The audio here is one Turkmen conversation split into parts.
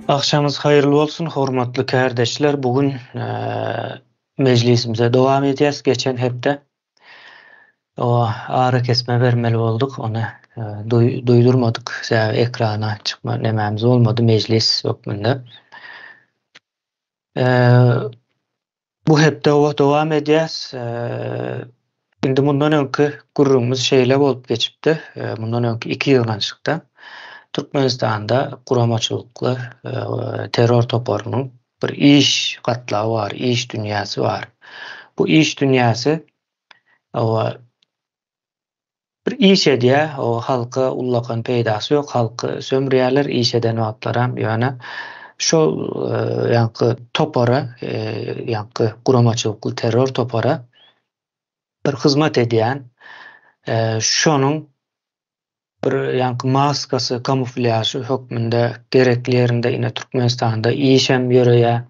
Agşamyňyz haýyrly bolsun hormatly kärdeşler bu gün mejlisimize dowam edýäs geçen hepde o arakesme bermeli bolduk ony duýdurmadyk sebäbi ekrana çykma nemämiz bolmady mejlis hökmünde. Bu hepde dowam edýäs. Indi mundan öňki gürrüňimiz şeýle bolup geçipdi. Mundan öňki iki ýygnanyşykda Türkmenistanda guramaçylykly terror toparynyň bir iş gatlagy bar, iş dünýäsi bar. Bu iş dünýäsi Bir iş edýä, o halka ullakan peýdasy ýok, halky sömürýärler iş eden wagtlaram, ýöne şol ýaňky topara, ýaňky guramaçylykly terror topara bir hyzmat edýän, şonuň bir ýaňky maskasy, kamuflýažy hökmünde gerekli ýerinde ine Türkmenistanda işem ýöreýär,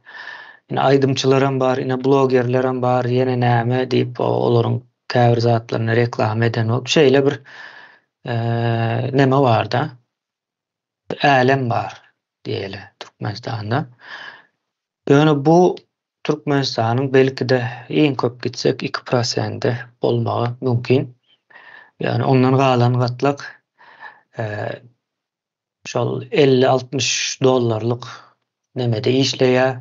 ine aýdymçylaram bar, ine blogerlerem bar, ýene näme diýip olaryň käbir zatlaryny reklama eden bolup şeýle bir neme barda älem bar diýeli Türkmenistanda. Ýöne bu Türkmenistanyň belki-de iň köp gitsek 2 prosenti bolmagy mümkin. Ýagny ondan galan gatlak şol 50-60 dollarlyk nemede işleýär.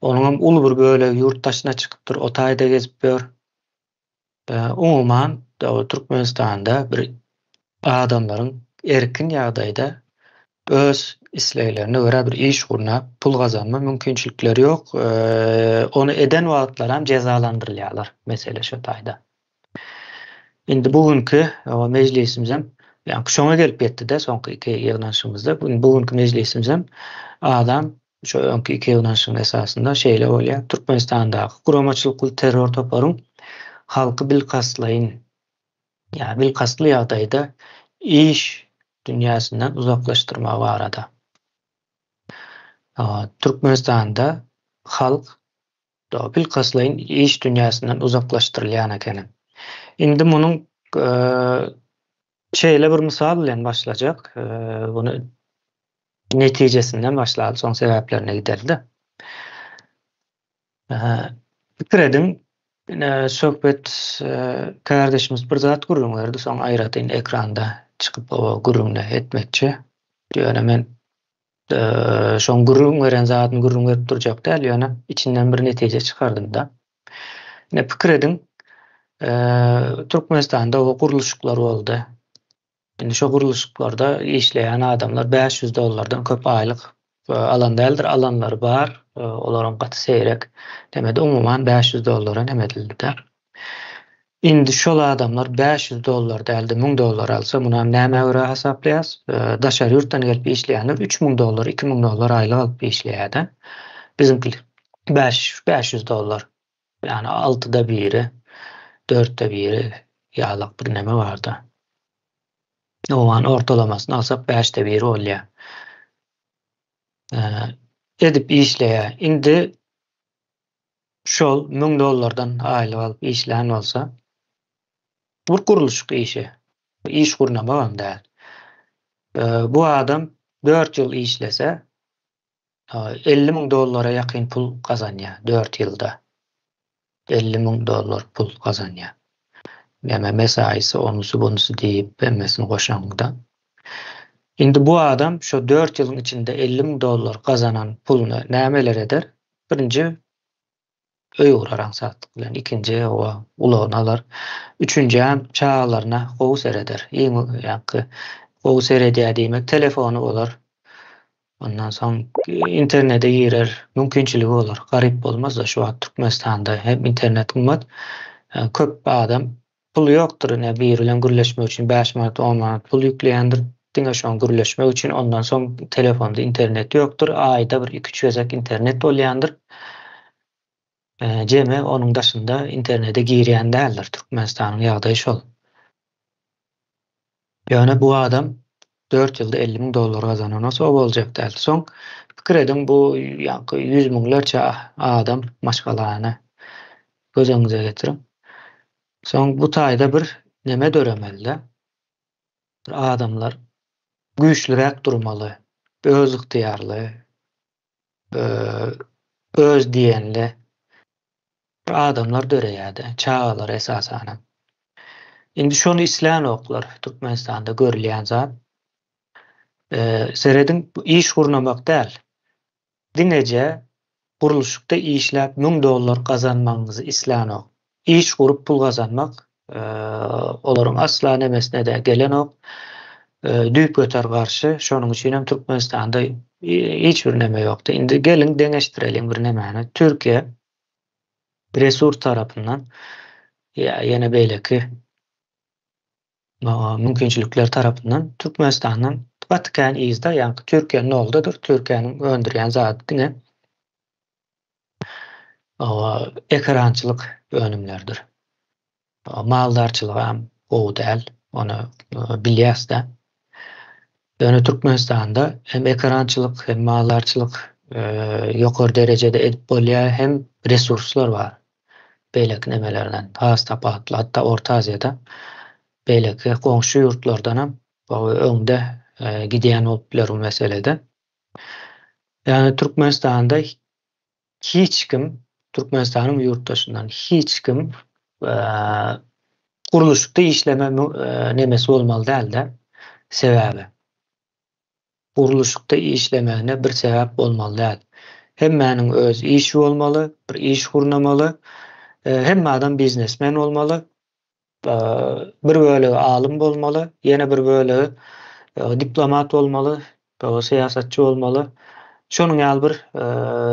Onuňam uly bir bölegi ýurt daşyna çykypdyr, o taýda gezip ýör. Umuman, Türkmenistanda bir adamlaryň erkin ýagdaýda öz isleglerine görä bir iş gurnap, pul gazanma mümkinçilikleri ýok. Ony eden wagtlaram jezalandyrylýarlar. Mesele şo taýda. Indi bu günki mejlisimizem, ýaňky şoňa gelip ýetdi-de, soňky iki ýygnanyşygymyzda. Bu günki mejlisimizem adam Şo öňki iki ýygnanyşygyň esasynda şeýle bolýar, Türkmenistandaky guramaçylykly terror toparyň halky bilkastlaýyn, ýa bilkastly ýagdaýda iş dünýäsinden uzaklaşdyrmagy barada. Türkmenistanda halk bilkastlaýyn iş dünýäsinden uzaklaşdyrylýan ekeni. Indi munuň şeýle bir mysal bilen başlajak, muny Netijesinden başlaly, soň sebäplerine gideris-de. Pikir ediň, ine Söhbet kärdeşimiz bir zat gürrüň berdi, soň aýratyn ekranda çykyp o gürrüňini etmekçi. Ýöne men şoň gürrüň beren zadyny gürrüň berip durjak däl, ýöne içinden bir netije çykardym-da. Ine pikir ediň, Türkmenistanda o gurluşyklar boldy. Indi şo gurluşyklarda işleýän adamlar 500 dollardan köp aýlyk alan däldir, alanlary bar, olaram gaty seýrek. Demedi, umuman 500 dollara neme edildi-de. Indi şol adamlar 500 dollar däl-de 1000 dollar alsa, munam nämä görä hasaplaýas? Daşary ýurtdan gelip işleýänler 3000 dollar, 2000 dollar aýlyk alyp işleýär-de. Biziňki 500 dollar. Ýagny altyda biri, dörtde biri ýalak bir neme barda. Owan ortalamasyny alsak bäşde biri bolýar. Edip işleýär. Indi şol 1000 dollardan aýlyk alyp işlän bolsa, bir gurluşyk işi, iş gurnamagam däl. Bu adam 4 ýyl işlese, 50 müň dollara ýakyn pul gazanýar 4 ýylda. 50 müň dollar pul gazanýar. Näme mesaýsy, onusy, bunusy diýip hemmesini goşaňda. Indi bu adam şo 4 ýylyň içinde 50 müň dollar gazanan puluny nämeler eder? Birinji öý gurar aňsatlyk bilen, ikinji oba ulagyny alar, üçünjem çagalaryna gowy sereder. Iň ýaňky gowy seredýär diýmek telefony bolar. Ondan soň internete girer, mümkinçiligi bolar. Garyp bolmaz-da şu wagt Türkmenistanda hem internet gymmat. Köp adam puly ýokdur ine biri bilen gürleşmek üçin 5 manat, 10 manat pul ýükleýändir. Diňe şoň gürleşmek üçin ondan soň telefonda internet ýokdur. Aýda bir 2-3 gezek internet bolýandyr. Jemi onuň daşynda internete girýän däldir. Türkmenistanyň ýagdaýy şol. Ýöne bu adam 4 ýylda 50 müň dollar gazanan bolsa o boljak däl. Soň pikir ediň bu ýaňky ýüz müňlerçe adam maşgalany göz öňüňize getiriň. Soň bu taýda bir neme döremeli-de. Bir adamlar güýçlüräk durmaly, özygtyýarly. Öz diýenli bir adamlar döreýärdi, çagalar esasanam. Indi şony islänoklar Türkmenistanda görülýän zat. Serediň, bu iş gurnamak däl. Diňeje gurluşykda işläp 1000 dollar gazanmagyňyzy islänok. Iş gurup pul gazanmak olaryň asla nemesine-de gelenok. Düýpgöter garşy. Şonuň üçin hem Türkmenistanda hiç bir neme ýokdy. Indi geliň deňeşdireliň bir nemäni. Türkiýe resurs tarapyndan ýene beýleki mümkinçilikler tarapyndan Türkmenistandan gaty kän yzda, ýaňky Türkiýe noldadyr. Türkiýäniň öndürýän zady diňe ekerançylyk önümleridir. Maldarçylygam gowy däl, ony bilýäs-de. Ýöne Türkmenistanda hem ekerançylyk, hem maldarçylyk ýokary derejede edip bolýar, hem resurslar bar. Beýleki nemelerden has tapawutly, hatda Orta Aziýada beýleki goňşy ýurtlardanam öňde gidýän bolup biler bu meselede. Ýagny Türkmenistanda hiç kim, Türkmenistanyň ýurtdaşyndan hiç kim gurluşykda işleme nemesi bolmaly däl-de, sebäbi. Gurluşykda işlemegine bir sebäp bolmaly däl. Hemmäniň öz işi bolmaly, bir iş gurnamaly, hemme adam biznesmen bolmaly, bir bölegi alym bolmaly, ýene bir bölegi diplomat bolmaly, syýasatçy bolmaly. Şonuň ýaly bir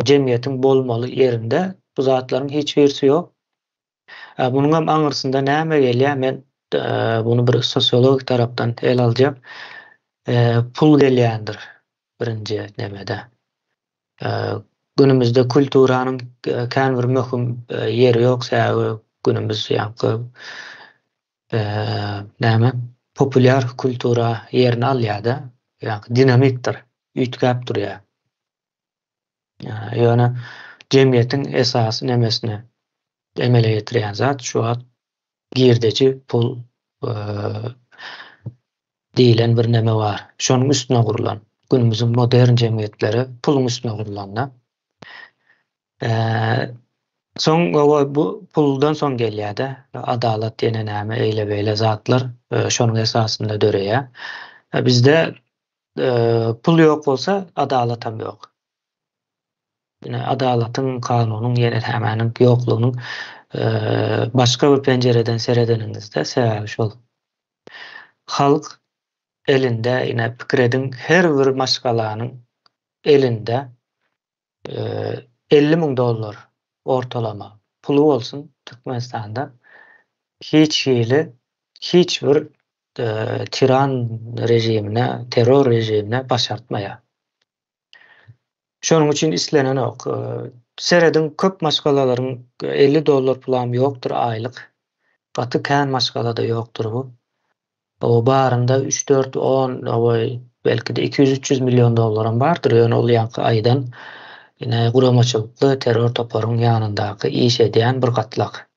jemgyýetiň bolmaly ýerinde bu zatlaryň hiç birisi ýok. Munuňam aňyrsynda näme gelýär, men muny bir sosiologik tarapdan ele aljak. Pul gelýändir birinji nemede. Günümizde kulturanyň kän bir möhüm ýeri ýok, sebäbi günümiz ýaňky näme populýar kultura ýerini alýar-da, ýaňky dinamikdir, üýtgäp durýar. Ýöne jemgyýetiň esasy nemesini emele getirýän zat şu wagt girdeji, pul diýlen bir neme bar. Şonuň üstüne gurlan. Günümiziň modern jemgyýetleri puluň üstüne gurlanda. Soň bu puldan soň gelýär-de, adalat ýene näme eýle-beýle zatlar şonuň esasynda döreýär. Bizde pul ýok bolsa adalatam ýok. Ine adalatyň, kanunyň ýene nämäniň ýoklugynyň başga bir penjireden seredeniňizde sebäbi şol. Halk elinde ine pikir ediň her bir maşgalanyň elinde 50 müň dollar ortalama puly bolsun Türkmenistanda hiç hili hiç bir tiran režimine, terror režimine başartmaýar. Şonuň üçin islenenok. Serediň köp maşgalalaryň 50 dollar pulam ýokdur aýlyk. Gaty kän maşgalada ýokdur bu. O barynda 3 4 10 oý belki-de 200-300 million dollaram bardyr, ýöne ol ýaňky aýdan ine guramaçylykly terror toparyň ýanyndaky iş edýän bir gatlak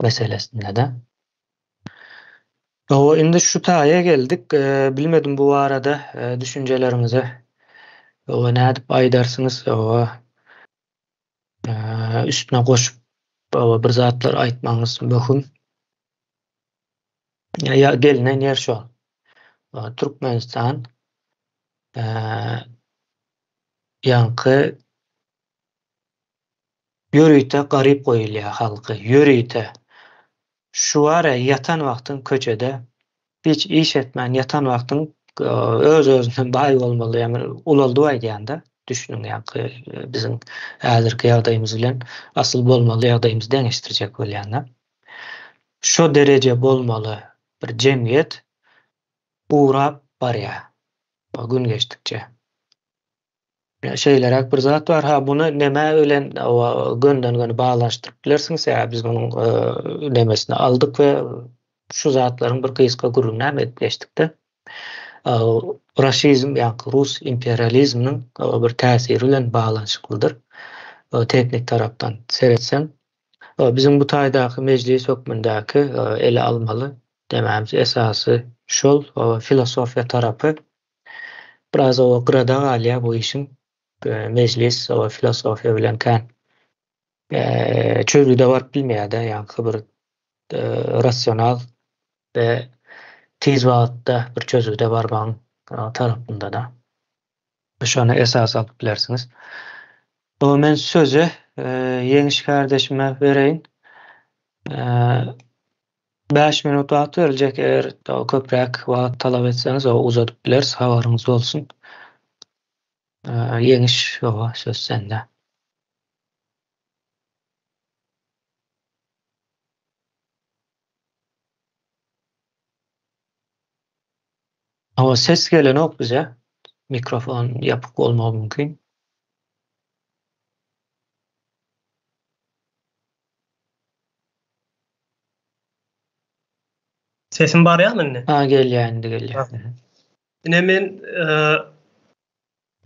meselesinde-de. Hawa, indi şu taýa geldik. Bilmedim bu barada düşünjeleriňizi hawa nädip aýdarsyňyz? Hawa üstüne goşup hawa bir zatlar aýtmagyňyz möhüm. Ýa gelinen ýer şo. Türkmenistan ýaňky ýörite garyp goýulýar halky, ýörite. Şu bar-a ýatan wagtyň köçede hiç iş etmän ýatan wagtyň öz-özünden baý bolmaly, ýagny ulaldyp aýdýan-da, düşüniň ýaňky biziň häzirki ýagdaýymyz bilen asyl bolmaly ýagdaýymyzy deňeşdirjek bolýan-da. Şo dereje bolmaly bir jemgyýet gurap barýar gün geçdikçe. Şeýleräk bir zat bar. Ha, muny neme bilen gönden-göni baglanyşdyryp bilersiň, sebäbi biz munuň nemesini aldyk we şu zatlaryň bir gysga gürrüňini hem edip geçdik-de. Raşizm, ýagny rus imperializminiň bir täsiri bilen baglanyşyklydyr. Teknik tarapdan seretseň, biziň bu taýdaky mejlis hökmündäki ele almaly demämiz esasy şol filosofiýa tarapy. Biraz oba gyrada galýar bu işiň. Mejlis o filosofiýa bilen kän çözgüde baryp bilmeýär-de, ýaňky bir rasional we tiz wagtda bir çözgüde barmagyň tarapynda-da. Şony esas alyp bilersiňiz. Bu men sözi Ýeňiş kardeşime bereýin. 5 minut wagt beriljek, eger köpräk wagt talap etseňiz, o uzadyp bileris, habaryňyz bolsun. Ýeňiş, oba, söz sende. Hawa, ses gelenok bize. Mikrofon ýapyk bolmagy mümkin. Sesim barýarmy indi? Ha, gelýär indi gelýär. Ine men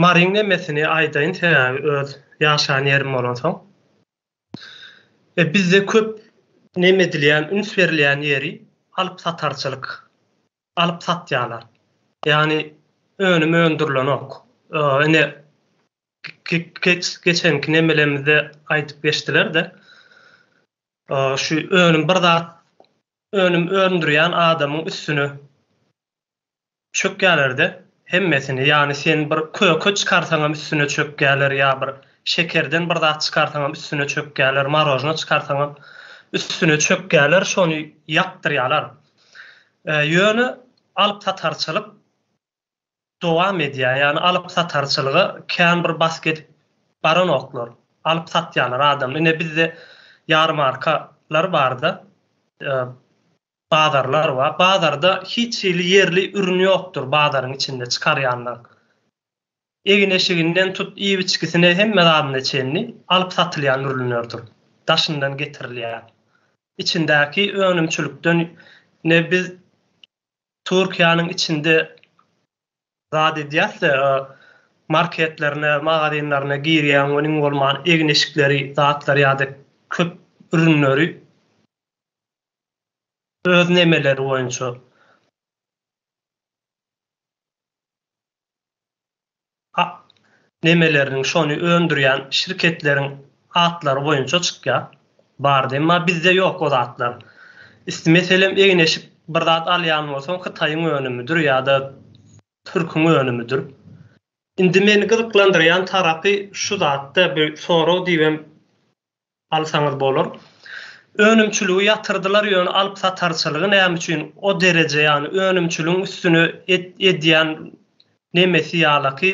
Maryň nemesini aýdaýyn sebäbi öz ýaşan ýerim bolansoň. E, bizde köp neme edilýän, üns berilýän ýeri alyp-satarçylyk. Alyp satýarlar. Ýagny önüm öndürilenok. Ine geçenki nemelemizde aýdyp geçdiler-de. Şu önüm bir zat önüm öndürýän adamyň üstüne Çökýärlerde hemmesini ýagny sen bir köke çykarsaňam üstüne çökýärler ýa bir şekerden bir zat çykarsaňam üstüne çökýärler marožna çykarsaňam üstüne çökýärler şony ýapdyrýarlar. Ýöne alyp satarçylyk dowam edýär ýagny alyp satarçylyga kän bir bask edip baranoklar alyp satýarlar adam ine bizde ýarmarkalar barda Bazarlar bar. Bazarda hiç hili ýerli ürün ýokdur bazaryň içinde çykarýanlar. Egin-eşiginden tut iýip-içgisine hemme zadyna çenli alyp satylýan ürünlerdir. Daşyndan getirilýän. Içindäki önümçilikden ne biz Türkiýäniň içinde zat edýäs-de marketlerine, magazinlerine girýäň we iň bolman egin-eşikleri, zatlary ýa-da köp ürünleri Öz nemeleri boýunça. A nemeleriniň şony öndürýän şirketleriň atlary boýunça çykýar. Bardy. Emma bizde ýok o zatlar. Isti meselem egin-eşik bir zat alýan bolsaň hytaýyň önümidir ýa-da türküň önümidir. Indi meni gyzyklandyrýan tarapy şu zatda bir sorag diýibem Alsaňyz bolar. Önümçiligi ýatyrdylar ýöne alyp satarçylygy näme üçin o dereje ýagny önümçiligiň üstüne edýän nemesi ýalaky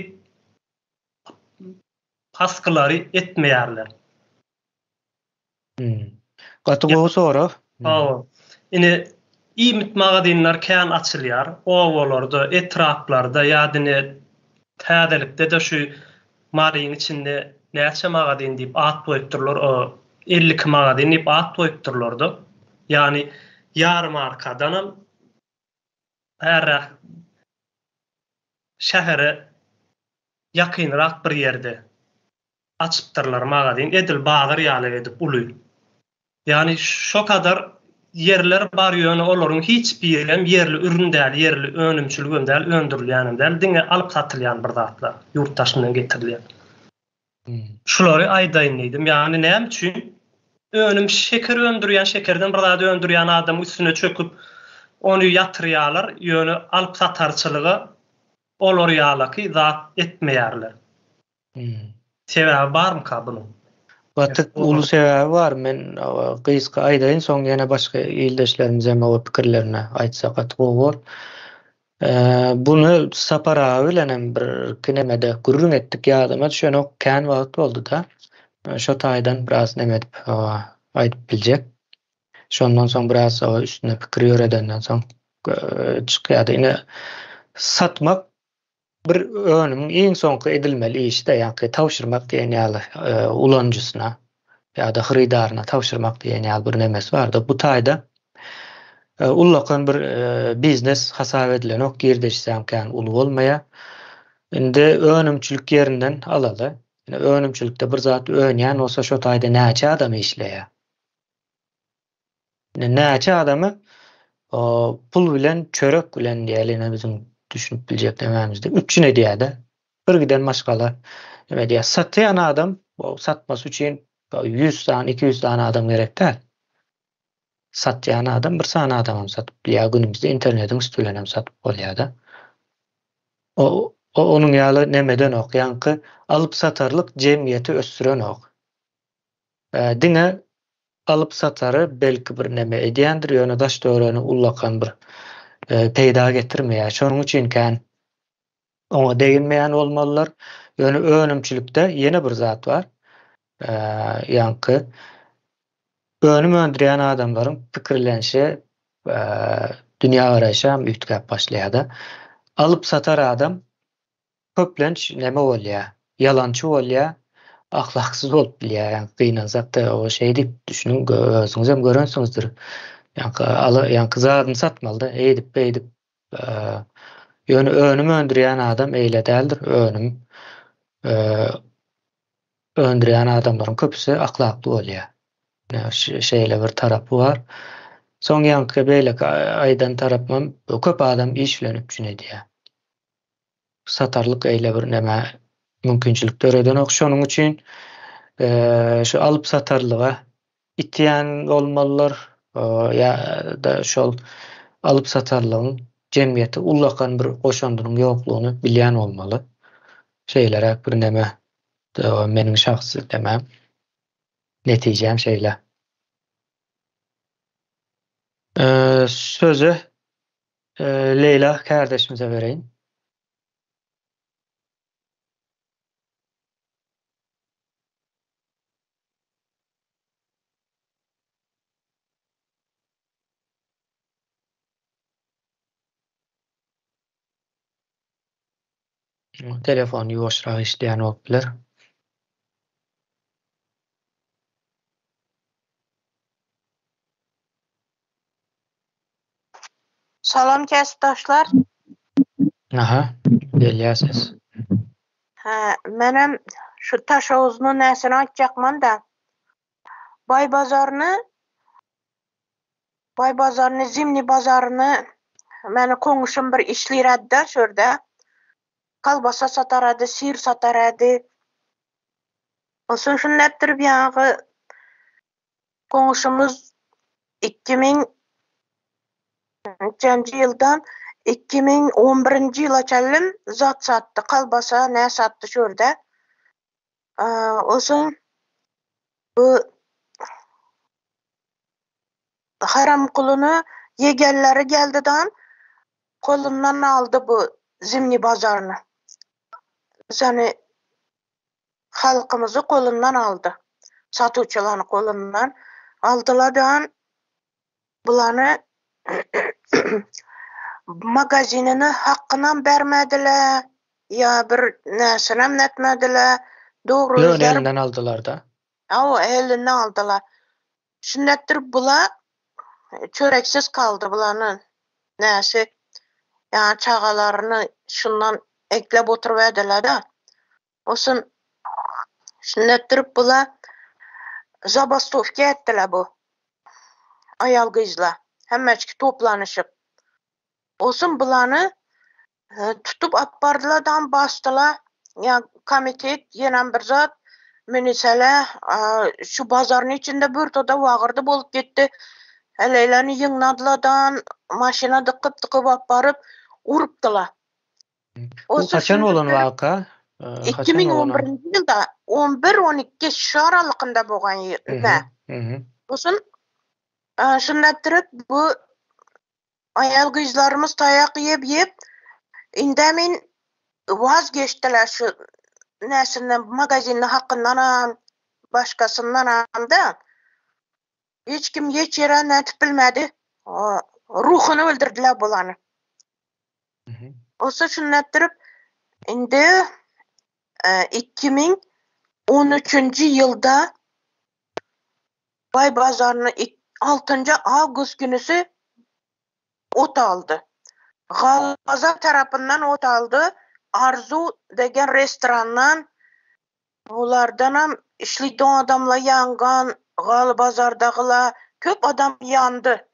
basgylary etmeýärler. Gaty gowy sorag. Hawa. Ine iýmit magazinler kän açylýar. Obalarda, etraplarda ýa-da ine täzelikde-de şu Maryň içinde näçe magazin diýip at goýupdyrlar, o 52 magazin diýip at goýupdyrlar-da. Ýagny ýarmarkadanam bärräk şähere ýakynrak bir ýerde açypdyrlar magazin, edil bazar ýaly edip uly. Ýagny şo kadar ýerler bar ýöne olaryň hiç birem ýerli ürün däl, ýerli önümçiligem däl, öndürilýänem däl, diňe alyp satylýan bir zatlar, ýurt daşyndan getirilýän. Şulary aýdaýyn diýdim. Ýagny näme üçin önüm şeker öndürýän, şekerden bir zat öndürýän adamyň üstüne çöküp ony ýatyrýarlar, ýöne alyp satarçylyga olar ýalaky zat etmeýärler. Sebäbi barmyka bunuň? Gaty uly sebäbi bar. Men gysga aýdaýyn, soň ýene başga ildeşlerimiz hem o pikirlerini aýtsa gaty gowy bor. Buny Sapar aga bilen hem bir kinemede gürrüň etdik, ýadyma düşenok, kän wagt boldy-da. Şo taýdan biraz neme edip aýdyp biljek. Şondan soň biraz üstünde pikir ýöredenden soň çykýardy. Ine, satmak Bir önümiň iň soňky edilmeli işi-de, ýaňky tabşyrmak diýen ýaly ulanyjysyna ýa-da hyrydaryna tabşyrmak diýen ýaly bir nemesi bardy. Bu taýda ullakan bir biznes hasap edilenok, girdejisem kän uly bolmaýar. Indi önümçilik ýerinden alaly. Ine, önümçilikde bir zat önýän bolsa, şo taýda näçe adam işleýär? Ine näçe adamy pul bilen, çörek bilen diýeli ine biziň düşünip biljek nemämizde üpjün edýär-de. Bir giden maşgala. Neme diýýär, satýan adam satmasy üçin 100 sany, 200 sany adam gerek däl. Satýan adam bir sany adamam satyp bilýär. Günümizde internetiň üsti bilen hem satyp bolýar-da. O onuň ýaly nemedenok, ýaňky alyp satarlyk jemgyýeti ösdürenok. Diňe alyp satary belki bir neme edýändir, ýöne daş-töweregine ullakan bir peýda getirmeýär. Şonuň üçin kän oňa deginmeýän bolmalylar. Ýöne önümçilikde ýene bir zat bar. Ýaňky önüm öndürýän adamlaryň pikirlenişi, dünýägaraýşy hem üýtgäp başlaýar-da. Alyp satar adam köplenç neme bolýar, ýalançy bolýar, ahlaksyz bolup bilýär. Ýaňky gynansak-da, o şeý diýip düşüniň, özüňizem görensiňizdir. Ýaňky ýaňky zadyny satmaly-da, eýdip-beýdip Ýöne önüm öndürýän adam eýle däldir. Önüm öndürýän adamlaryň köpüsi ahlakly bolýar. Şeýle bir tarapy bar. Soň ýaňky beýleki aýdan tarapym köp adam iş bilen üpjün edýär. Satarlyk eýle bir näme mümkinçilik döredenok. Şonuň üçin şu alyp satarlyga itýän bolmalylar ýa-da şol alyp-satarlygyň jemgyýete ullakan bir goşandynyň ýoklugyny bilýän bolmaly. Şeýleräk bir neme meniň şahsy nemem, netijäm şeýle. Sözi Leýla kärdeşimize bereýin. Telefon ýuwaşrak işleýän bolup biler. Salam kärdeşler. Aha, gelýär ses. Hä, menem şu Taşowuzny näsini aýtjakman-da. Baý bazaryny Baý bazaryny, Zimniý bazaryny meni goňşym bir işliredi-de şu ýerde. Kolbasa satarady, syr satarady. Onsoň şuny nätdirip ýaňky Goňşymyz 2000 nji ýyldan 2011-nji ýyla çenli zat satdy, kolbasa nä satdy şu ýerde. Onsoň bu Haramgulyny ýegenleri geldi dan golundan aldy bu Zimniý bazaryny. Bizeni halkymyzy golundan aldy. Satyjylany golundan aldylar-da, bulany magazinini hakkynam bermediler, ýa bir näsinem etmediler. Dogry Ýöne elinden aldylar-da. Hawa, elinden aldylar. Şundatdyr bula çöreksiz galdy bulany näsi ýa çagalaryny şundan ekläp oturyberdiler-de. Olsun şundatdyryp bula zabastowka etdiler bu aýal gyzlar hemmeçki toplanyşyp. Olsun bulany tutup alyp bardylar dam basdylar. Ýa komitet ýenem bir zat milisele şu bazaryň içinde bir toda wagyrdy bolup gitdi. Heleýlerini ýygnadylar dan maşyna dykyp dykyp alyp baryp urupdylar. Bu haçan bolan waka? 2011-nji ýylda, 11-12 şu aralykynda bolan ýerde. Soň şunda durup bu aýal gyzlarymyz taýak iýip iýip indem men waz geçdiler şu näsinden magazinni hakyndanam başgasyndanam-da. Hiç kim hiç ýere nätip bilmedi. Ruhuny öldürdiler bulany. Olsa şuny nätdirip indi 2013-nji ýylda Baý bazaryny altynjy awgust günüsi ot aldy. Galaza tarapyndan ot aldy. Arzuw degen restorandan Bulardanam işli adamlar ýangan, Galybazardagylar köp adam ýandy.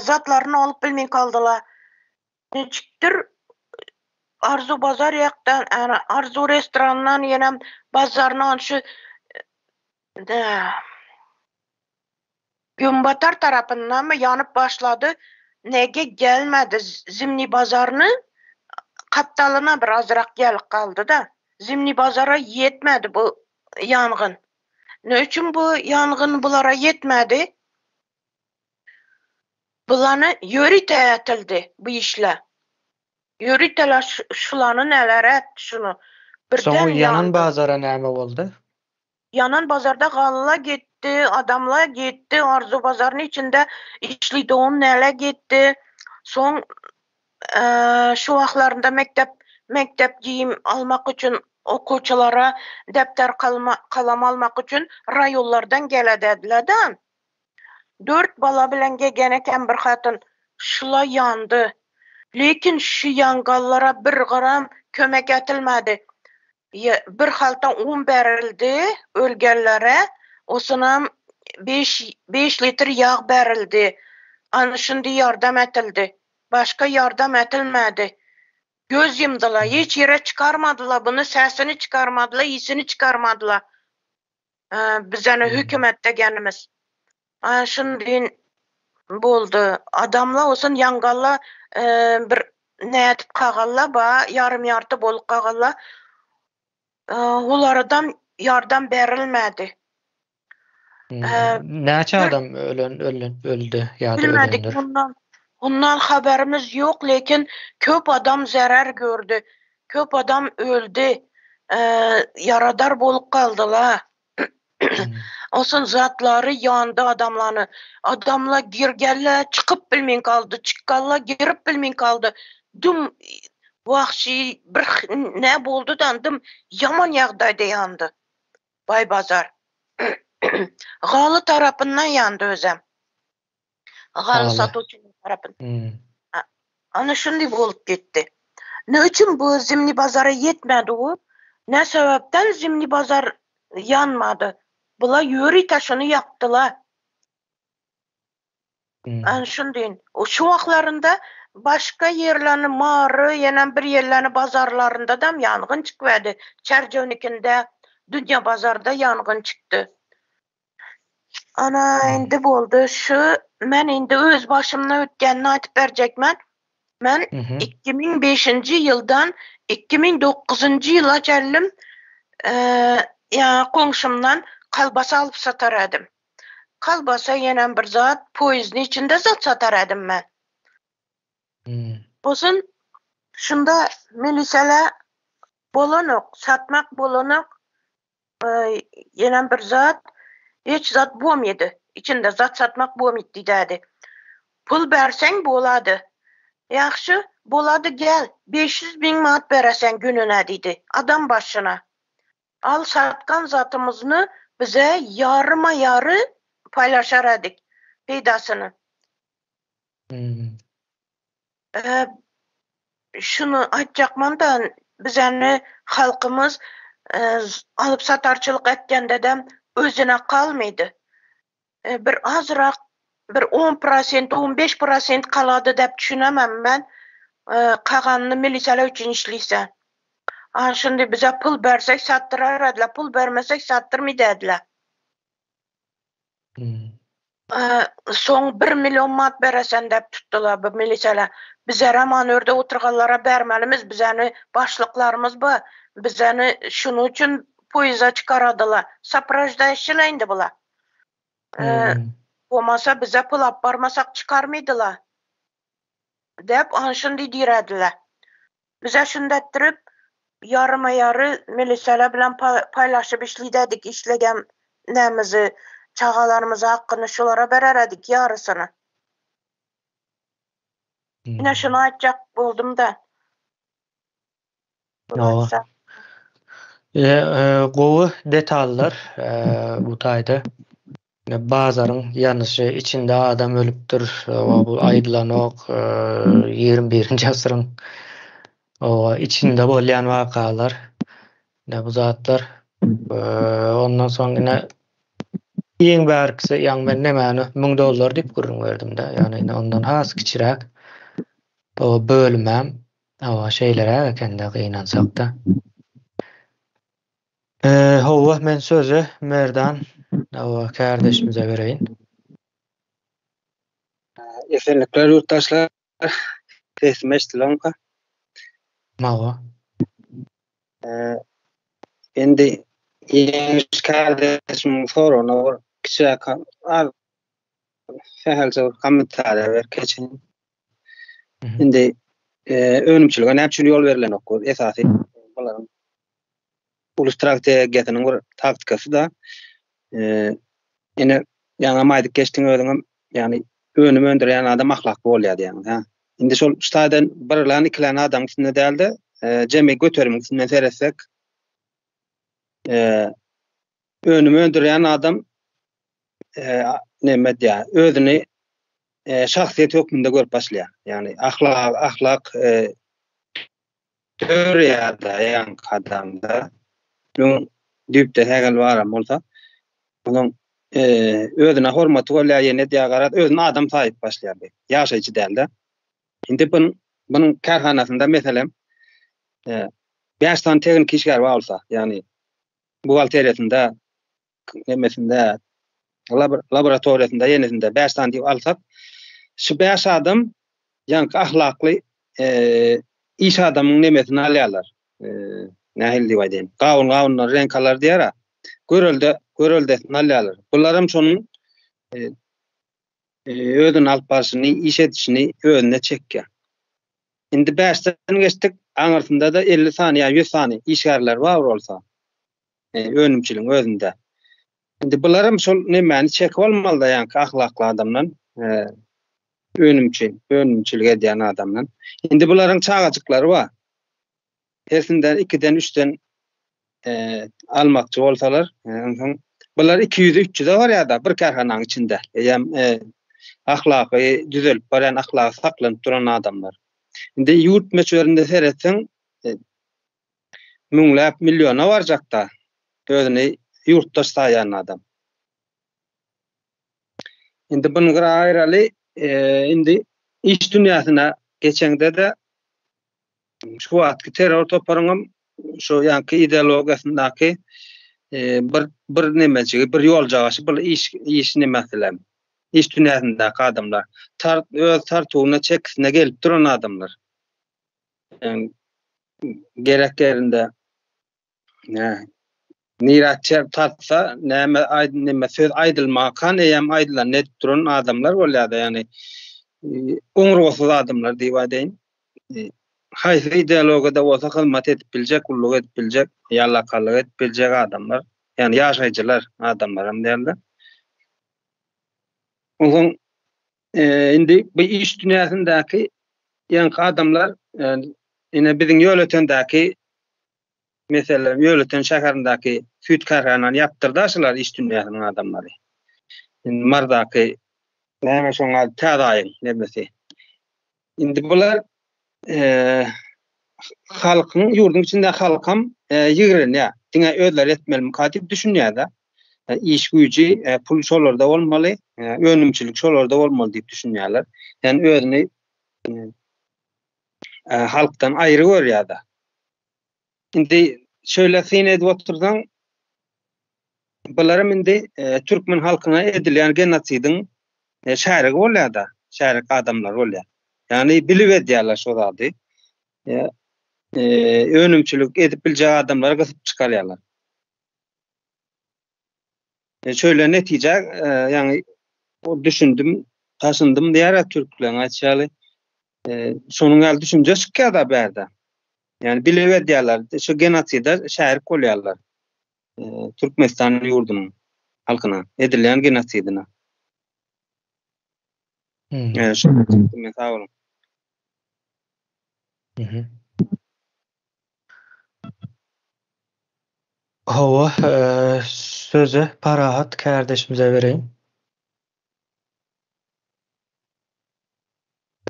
Zatlaryny alyp bilmän galdylar. Niçikdir Arzuw bazar ýakdan, ana Arzuw restorandan ýenem bazaryndan şu Günbatar tarapyndanmy ýanyp başlady, nege gelmedi Zimniý bazaryny gapdalyna bir azrak gelip galdy-da. Zimniý bazara ýetmedi bu ýangyn. Ne üçin bu ýangyn bulara ýetmedi? Bulany ýörite ätildi bu işle. Ýöriteler şulany neler ätdi şuny. Birden Soň ýanan bazara näme boldy? Ýanan bazarda galla gitdi, adamlar gitdi, Arzuw bazaryny içinde işli don näle gitdi. Soň şu wagtlarynda mekdep mekdep geýim almak üçin okuwçylara depder kalam almak üçin raýonlardan geledediler-de. Dört bala bilen gegen eken bir hatyn. Şula ýandy. Lekin şu ýangallara bir gram kömek etilmedi. Bir halta un berildi ölgenlere, osunam beş litr ýag berildi. Ana şundy ýardam etildi. Başga ýardam etilmedi. Göz ýumdylar, hiç ýere çykarmadylar buny, sesini çykarmadylar, ysyny çykarmadylar. Bizeni hökümet degenimiz. Ana şundy boldy. Adamlar olsun ýaňgalla bir nädip kagalla ba, ýarym-ýarty bolup kagalla. Olaradan ýardam berilmedi. Näçe adam ölen ölen öldi ýa-da Bilmedik ölendir? mundan. Mundan habarymyz ýok, lekin köp adam zerer gördi. Köp adam öldi. Ýaradar bolup galdylar. Onsoň zatlary ýandy adamlany. Adamlar girgenler çykyp bilmen galdy, çykganlar girip bilmen galdy. Düm wagşy bir nä boldy-da düm ýaman ýagdaýda ýandy Baýbazar. Galy tarapyndan ýandy özem. Galy satyjynyň tarapyndan. Ana şunday bolup gitdi. Ne üçin bu Zimni bazara ýetmedi u? Ne sebäpden Zimni bazar ýanmady? Bular ýörite şuny ýakdylar. Ana şunday. Şu wagtlarynda başga ýerlerini Mary, ýenem bir ýerlerini bazarlaryndadam ýangyn çykyberdi. Çärjewnikinde, Dünýä bazarda ýangyn çykdy. Ana indi boldy şu men indi öz başymdan ötgenini aýtyp berjek men. Men 2005-nji ýyldan 2009-njy ýyla çenli ýa goňşymdan kolbasa alyp satar edim. Kolbasa ýenem bir zat poýezdin içinde zat satar edim men. Bolsun şunda milisele bolanok, satmak bolanok. Ýenem bir zat, hiç zat bolmady. Içinde zat satmak bolmady diýdädi. Pul berseň bolady. Ýagşy, bolady gel, 500 miň manat bereseň gününe diýdi, adam başyna. Al satgan zatymyzny bize ýaryma-ýary paýlaşar edik, peýdasyny. Şuny aýtjakman-da, bizeni halkymyz alyp-satarçylyk etgende-de özüne galmady. Bir azrak, bir on prosent, on beş prosent galady diýip düşünemem men. Kaganyny milisiýalar üçin işleýse. A şindi bize pul bersek satdyrardylar, pul bermesek satdyrmaýardylar. Soň bir million manat beresen dep tutdular bu milisiýalar. Bizerem an örde oturganlara bermelimiz, bizeni başlyklarymyz bar. Bizeni şunuň üçin poýeza çykaradylar. Sopraždaýşçylar indi bular. Bolmasa bize pul alyp barmasak çykarmydylar. Dep an şundy diýrediler. Bize şundy etdirip, ýaryma-ýary milisiýalar bilen paýlaşyp işlidädik, işlegen nämizi, çagalarymyzy hakyny şulara bereredik ýarysyny. Ine şuny aýtjak boldum-da. Hawa. Gowy detallar bu taýda. Bazaryň ýanyşy, içinde adam ölüpdir, bu aýdylanok, 21-nji asyryň içinde bolýan wakalar, ine bu zatlar. Ondan soň ine iň bärkisi, ýaňy men nemäni 1000 dollar diýip gürrüň berdim-de, ýagny ine ondan has kiçiräk bölümem. Hawa, şeýleräk eken-dä gynansak-da. Hawa, men sözi Merdan hawa kärdeşimize bereýin. Esenlikler ýurtdaşlar. Sesim eşdileňka? Hawa. Indi Ýeňiş kärdeşimiň soragyna bir kiçiräk az sähelçe bir kommentariýa berip geçeýin. Indi önümçilige näme üçin ýol berilenok bu esasy bularyň uly strategiýasynyň bir taktikasy da. Ine ýaňam aýdyp geçdiň özüňem ýagny önüm öndürýän adam ahlakly bolýar diýýäňiz hä. Indi şol şu taýdan birlän ikilän adamyň üstünde däl-de jemi göterimiň üstünden seretsek önüm öndürýän adam näme edýär? Özüni şahsyýet hökmünde görüp başlaýar. Ýagny ahlak ahlak döreýär-de ýaňky adamda. Öň düýpde sähel baram bolsa, onuň özüne hormaty bolýar, ýene edýär, garaz, özüni adam saýyp başlaýar. Ýaşaýjy däl-de. Indi bunuň kärhanasynda meselem, 5 sany tehniki işgär bar bolsa, ýagny buhgalteriýasynda, nemesinde, laboratoriýasynda, ýenesinde 5 sany diýip alsak, şu 5 adam ýaňky ahlakly iş adamyň nemesini alýarlar. Nähili diýip aýdaýyn? Gawun gawundan reňk alar diýär-ä. Görelde, göreldesini alýarlar. Bular hem şonuň özüni alyp barşyny, iş edişini özüne çekýär. Indi bäşden geçdik, aňyrsynda-da 50 sany ýa 100 sany işgärler bar bolsa, önümçiligiň özünde. Indi bularam şol nemäni çekip almaly-da ýaňky ahlakly adamdan, önümçi, önümçilik edýän adamdan. Indi bularyň çagajyklary bar. Hersinden ikiden, üçden almakçy bolsalar, onsoň bular 200-e, 300-e barýar-da bir kärhananyň içinde. Eýýäm ahlaky düzelip barýan, ahlagy saklanyp duran adamlar. Indi ýurt möçberinde seretseň, müňläp milliona barjakda özüni ýurtdaş saýan adam. Indi buny gyra aýraly, indi iş dünýäsine geçeňde-de şu wagtky terror toparyňam şu ýaňky ideologiýasyndaky bir bir nemejigi, bir ýoljagaşy bul iş iş nemesilem. Iş dünýäsindäki adamlar. Tar öz tartuwyna çekisine gelip duran adamlar. Yani gerek ýerinde nä nirä çer tartsa näme aýd näme söz aýdylmakan eýýäm aýdylan edip duran adamlar bolýar-da ýagny oňurgasyz adamlar diýip aýdaýyn. Haýsy ideologiýada bolsa hyzmat edip biljek, gulluk edip biljek, ýallakalyk edip biljek adamlar, ýagny ýaşaýjylar adamlaram däl-de. Onsoň indi bu iş dünýäsindäki ýaňky adamlar ine biziň Ýöletendäki meselem Ýöleten şäherindäki süýt kärhanany ýapdyrdy şular iş dünýäsiniň adamlary. Indi Mardaky näme şoň ady Täze aýyň nemesi. Indi bular halkyň ýurduň içinde halkam ýigrenýär. Diňe özleri etmelimika diýip düşünýär-de. Iş güýji, pul şolarda bolmaly, önümçilik şolarda bolmaly diýip düşünýärler. Ýani özüni halkdan aýry görýär-de. Indi şöyle syn edip otursaň, bularam indi türkmen halkyna edilýän genosidiň şärigi bolýar-da, şärik adamlar bolýar. Ýagny bilip edýärler şo zady. Önümçilik edip biljek adamlary gysyp çykarýarlar. Şöyle netije, ýagny düşündim, taşyndym diýär türkleriň aýtşy ýaly. Şonuň ýaly düşünje çykýar-da bärde. Ýagny bilip edýärler, şu genoside şärik bolýarlar. Türkmenistan ýurdunyň halkyna edilýän genosidine. Hmm. Şu men sag boluň. Mhm. Hawa, sözi Parahat kärdeşimize bereýin.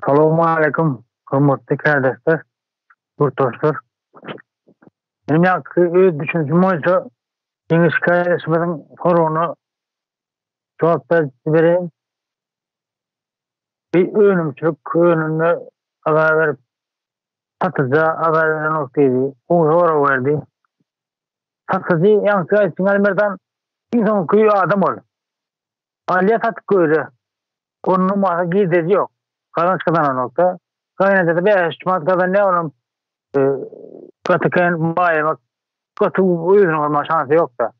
Salowmaleýkim, hormatly kärdeşler, ýurtdaşlar. Meniň ýaňky öz düşünjim boýunça Ýeňiş kärdeşimiziň soragyna jogap bereýin. Bir önümçilik önünde azar berip. Satyja azar berenok diýdi. Gowy sorag berdi. Satyjy ýaňky aýtdyň Alymerdan iň soňky adam ol. Alýa satyp göýre. Onuň bolsa girdeji ýok. Gazanç gazananokda. Gaýynajada 5-3 manat gazanýar olam gaty kän baýamak gaty özüniň alma şansy ýokda.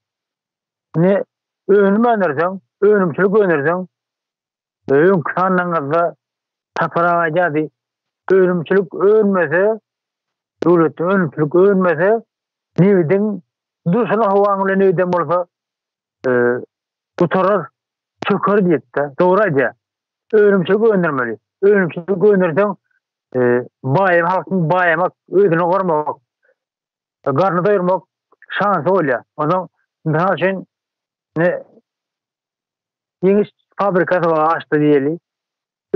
Indi önüm öndürseň, önümçilik öndürseň öňki sanlaryňyzda Sapar aga aýdýardy, önümçilik önmese, döwletde önümçilik önmese, nebidiň durşuna howaň bilen nebidem bolsa gutarar, çöker diýipdi. Dogry aýdýar. Önümçilik öndürmeli. Önümçilik öndürseň, baýam halkyň baýamak, özüni gormak, garny doýurmak şansy bolýar. Onsoň mysal üçin ne Ýeňiş fabrikasy bar açdy diýeli.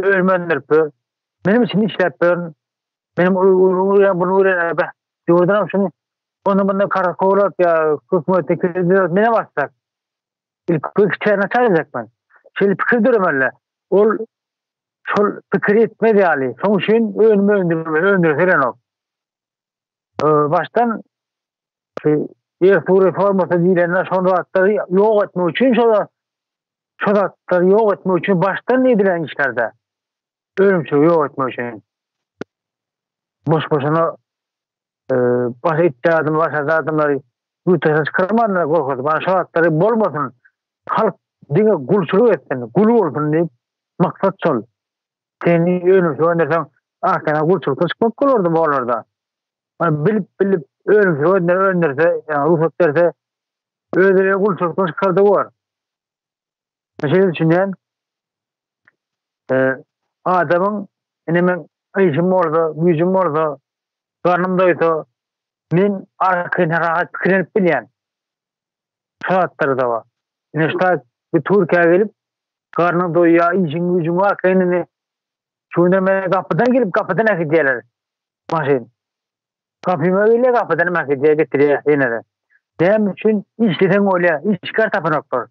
Önüm öndürip ber. Meniň üçin işläp ber. Meniň bunu öwrenä be. Ýurdanam şuny onda bunda karakowlap ýa hökümetde kredit mene bassak. İlk kiçerine çaýjak men. Şeýle pikir döremeli. Ol şol pikir etmez ýaly. Şoň üçin önüm öndürmeli, öndürselenok. Başdan şu ýer suw reformasy diýlende şol zatlary ýok etmek üçin şol şol zatlary ýok etmek üçin başdan edilen işlerde önümçiligi ýok etmek üçin boş boşuna baş etdi adam baş adamlary ýurtdan çykarmanlar gorkuzy. Bana şol zatlary bolmasyn. Halk diňe gulçulyk etsin, gul bolsun diýip maksat şol. Seni önümçilik öndürseň, ahyrynda gulçulykdan çykmak bolardy bu olarda. Bilip bilip önümçilik öndür öndürse, ýa rugsat berse, özleri gulçulykdan çykardy bor. Şeýle düşünýän. Adamyň ine men işim bolsa, güýjüm bolsa, garnym doýsa, men arkaýyn rahat pikirlenip bilýän. Şu zatlar-da bar. Ine şu bir Türkiýä gelip, garnyň doýýar, işiň güýjüň bar, arkaýyn indi şu günler meni gapydan gelip, gapydan äkidýärler. Maşyn. Gapyma gelýär, gapydan äkidýär, getirýär ýene-de. Näme üçin? Işleseň bolýar, işgär tapanoklar.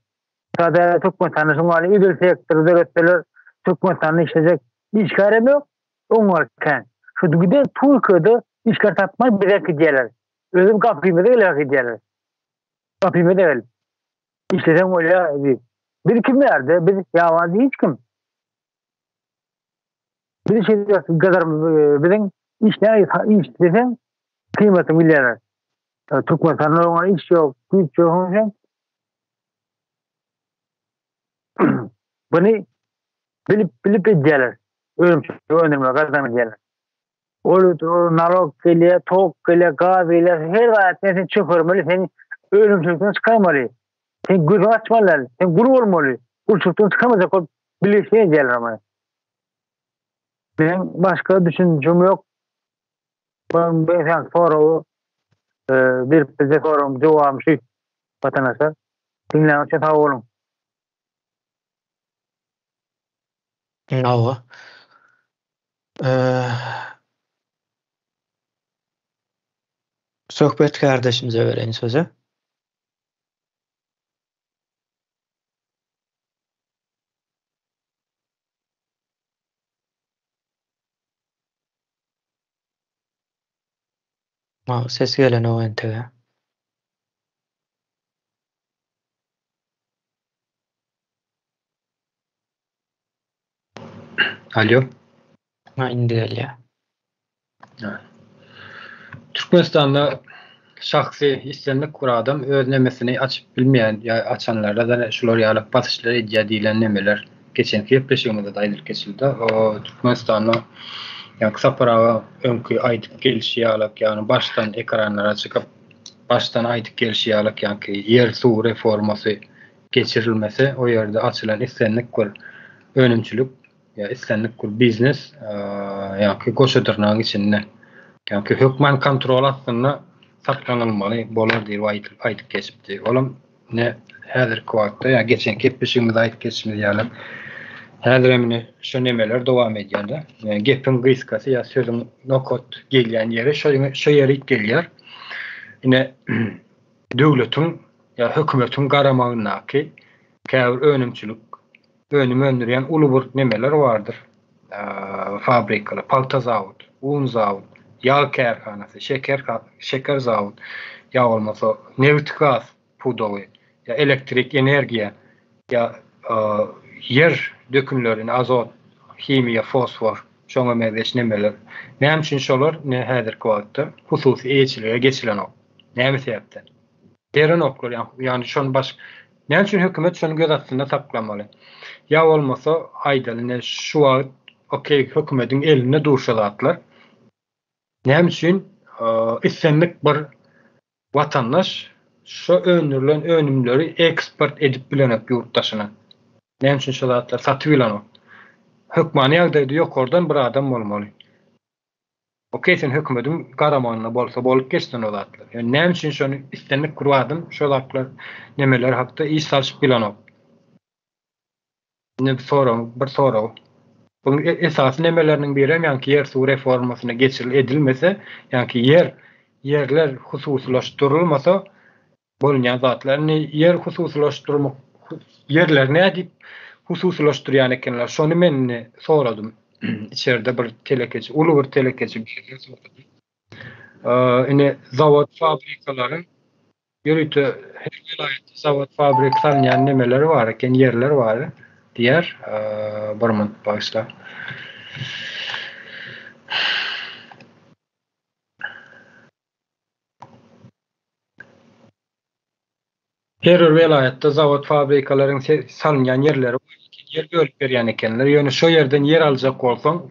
Sada Türkmenistanda şuň ýaly özel sektory döretseler, Türkmenistanda işlejek işgär hem ýok, oňar kän. Şu giden Türkiýede işgär tapman bize äkidýärler. Özüm gapymyza gelip äkidýärler. Gapymyza gelip. Işleseň bolýar diýip. Biz kim ýerde? Biz ýabajy hiç kim. Biz şeýle gazarymyz biziň işläý işleseň kıymatyny bilýärler. Türkmenistanda oňa iş ýok, güýç ýok sen. Bunu bilip bilip edýärler. Önümçilik öndürme gazan edýärler. Ol nalog gelýär, tok gelýär, gaz gelýär, her zat sen çökermeli, sen önümçilikden çykarmaly. Sen gözüňi açmaly, sen gul bolmaly. Gulçulykdan çykarmajak bolup bilişi edýärler ama. Benim başga düşüncem yok. Ben ben sen soragy e, berip bize soragyň jogaby şu vatandaşlar. Diňleýän üçin sag boluň. Hawa. Söhbet kardeşimize bereýin sözi. Ses gelenok entege. Alo. Ha indi gelýär. Türkmenistanda şahsy islendik bir adam öz nemesini açyp bilmeýän ýa açanlara da şular ýaly basyşlar edýär diýlen nemeler geçenki gepleşigimizde aýdylyp geçildi. O Türkmenistanda ýa Sapar aga öňki aýdyp gelşi ýaly ýagny başdan ekranlara çykyp başdan aýdyp gelşi ýaly ýaňky ýer suw reformasy geçirilmese o ýerde açylan islendik bir önümçilik ýa islendik bir biznes ýa-ki goşa dyrnagyň içinde ýa-ki hökman kontrol astynda saklanylmaly bolar diýip aýdyp aýdyp geçipdi. Olam ne häzirki wagtda ýa geçen gepleşigimizde aýdyp geçişimiz ýaly häzir hem ine şu nemeler dowam edýär-de. Gepiň gysgasy ýa sözüň nokat gelýän ýeri şo şo ýerik gelýär. Ine döwletiň ýa hökümetiň garamagyndaky käbir önümçilik önüm öndürýän uly bir nemeler bardyr. Fabrikalar, palta zawod, un zawod. ýag kärhanasy, şeker şeker zawod, ýa bolmasa nebit-gaz pudagy, ýa elektrik energiýa, ýa ýer dökünleri, azot, himiýa, fosfor, şoňa meňzeş nemeler. Näme üçin şolar ine häzirki wagtda hususy eýeçilige geçilenok? Näme sebäpden? Berenoklar ýagny şony baş Näme üçin hökümet şony göz astynda saklamaly? Ýa bolmasa aýdaly ine şu wagt okey hökümediň elinde dur şo zatlar. Näme üçin islendik bir watandaş şo öndürilen önümleri eksport edip bilenok ýurt daşyna? Näme üçin şo zatlary satyp bilenok? Hökmany ýagdaýda ýokardan bir adam bolmaly. Okey sen hökümediň garamagynda bolsa bolup geçsin o zatlar. Ýöne näme üçin şony islendik bir adam şo zatlar nemeler hakda iş salşyp bilenok. Indi bir sorag, bir sorag. Bu e, esasy nemeleriniň biri hem ýaňky ýer suw reformasyna geçiril edilmese, ýaňky ýer ýerler hususylaşdyrylmasa Bolunýan zatlar. Indi ýer hususylaşdyrmak, ýerleri nädip hususylaşdyrýan ekenler, şony men indi soradym. Içerde bir telekeçi, uly bir telekeçi birinden soradym. Indi zawod fabrikalaryň ýörite her welaýatda zawod fabrik salynýan nemeleri bar eken, ýerler bar diýýär. Bir minut bagyşla. Her bir welaýatda zawod-fabrikalaryň salynýan ýerleri bar eken, ýer bölüp berýän ekenler. Ýöne şo ýerden ýer aljak bolsaň,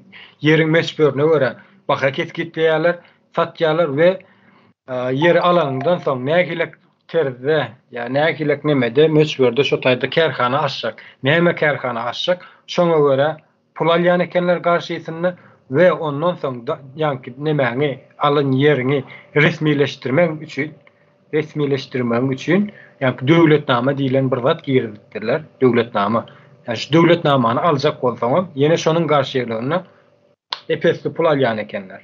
ýeriň möçberine görä baha kesgitleýärler, satýarlar we ýeri alanyňdan soň nähili terzde ýa nähili nemede, möçberde şo taýda kärhana açjak, näme kärhana açjak, şoňa görä Pul alýan ekenler garşysynda we ondan soň ýaňky nemäňi alan ýeriňi resmileşdirmegiň üçin resmileşdirmegiň üçin ýaňky döwletnama diýlen bir zat girizipdirler döwletnama ýani şu döwletnamany aljak bolsaňam ýene şonuň garşylygynda epesli pul alýan ekenler.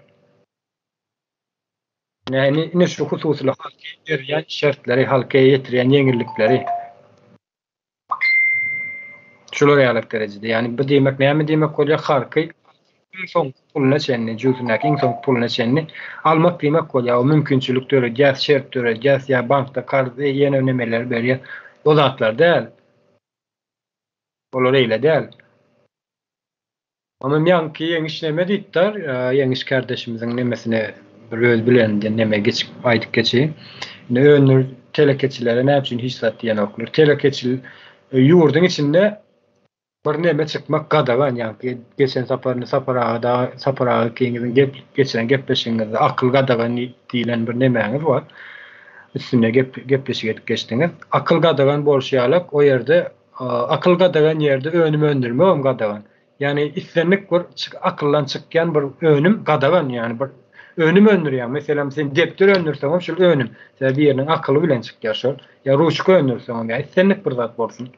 Ine ine şu hususyly halka berýän şertleri halka ýetirýän ýeňillikleri. Şular ýaly derejede. Ýagny bu diýmek näme diýmek bolýar? Halky iň soňky puluna çenli, jübüsindäki iň soňky puluna çenli almak diýmek bolýar. O mümkinçilik döredýär, şert döredýär, ýa bankda karz ýene nemeleri berýär. O zatlar däl. Olar eýle däl. Onam ýaňky Ýeňiş neme diýipdir, Ýeňiş kärdeşimiziň nemesine bir öz bileninden neme geçip aýdyp geçeýin. Indi öndür telekeçilere näme üçin hiç zat diýenoklar. Telekeçi ýurduň içinde bir neme çykmak gadagan ýaňky geçen sapar indi Sapar aga da Sapar aga ikiňiziň gep geçiren gepleşigiňizde akyl gadagan diýlen bir nemäňiz bar. Üstünde gep gepleşik edip geçdiňiz. Akyl gadagan bolşy ýalak o ýerde Akyl gadagan ýerde önüm öndürmegem gadagan. Ýagny islendik bir akyldan çykýan bir önüm gadagan ýagny bir önüm öndürýäň. Meselem sen depder öndürseňem şol önüm. Sebäbi biriniň akyly bilen çykýar şol. Ýa ruçka öndürseňem ýa islendik bir zat bolsun.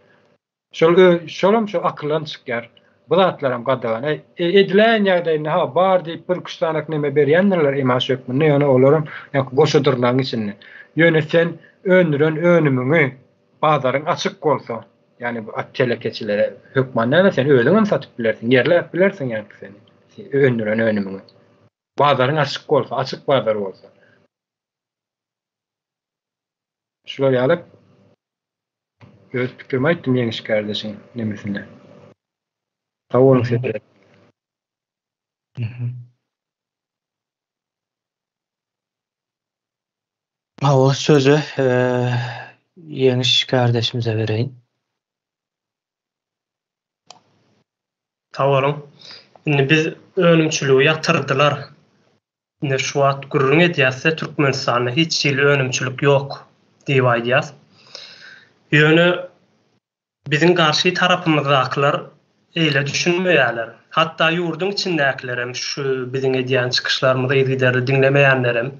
Şol şolam şo akyldan çykýar. Bu zatlaram gadagan. E, ediläýen ýagdaýynda ha bar diýip bir üç sanak neme berýändirler emaş hökmünde ýöne olaram ýa goşa dyrnagyň içinde. Ýöne sen öndüren önümiňi Bazaryň açyk bolsa, ýagny bu at telekeçilere hökman däl, sen özüň hem satyp bilersiň, ýerläp bilersiň ýagny sen öndüren önümiňi. Bazaryň açyk bolsa, açyk bazar bolsa. Şular ýaly öz pikrimi aýtdym Ýeňiş kardeşiň nemesinde. Sag boluň sizlere. Hawa, sözi Ýeňiş kardeşimize bereýin. Sag boluň. Indi biz önümçiligi ýatyrdylar. Indi şu wagt gürrüň edýäs-de Türkmenistanda hiç hili önümçilik ýok diýip aýdýas. Ýöne Biziň garşy tarapymyzdakylar eýle düşünmeýärler. Hatda ýurduň içindäkilerem şu biziň edýän çykyşlarymyzy yzygiderli diňlemeýänlerem,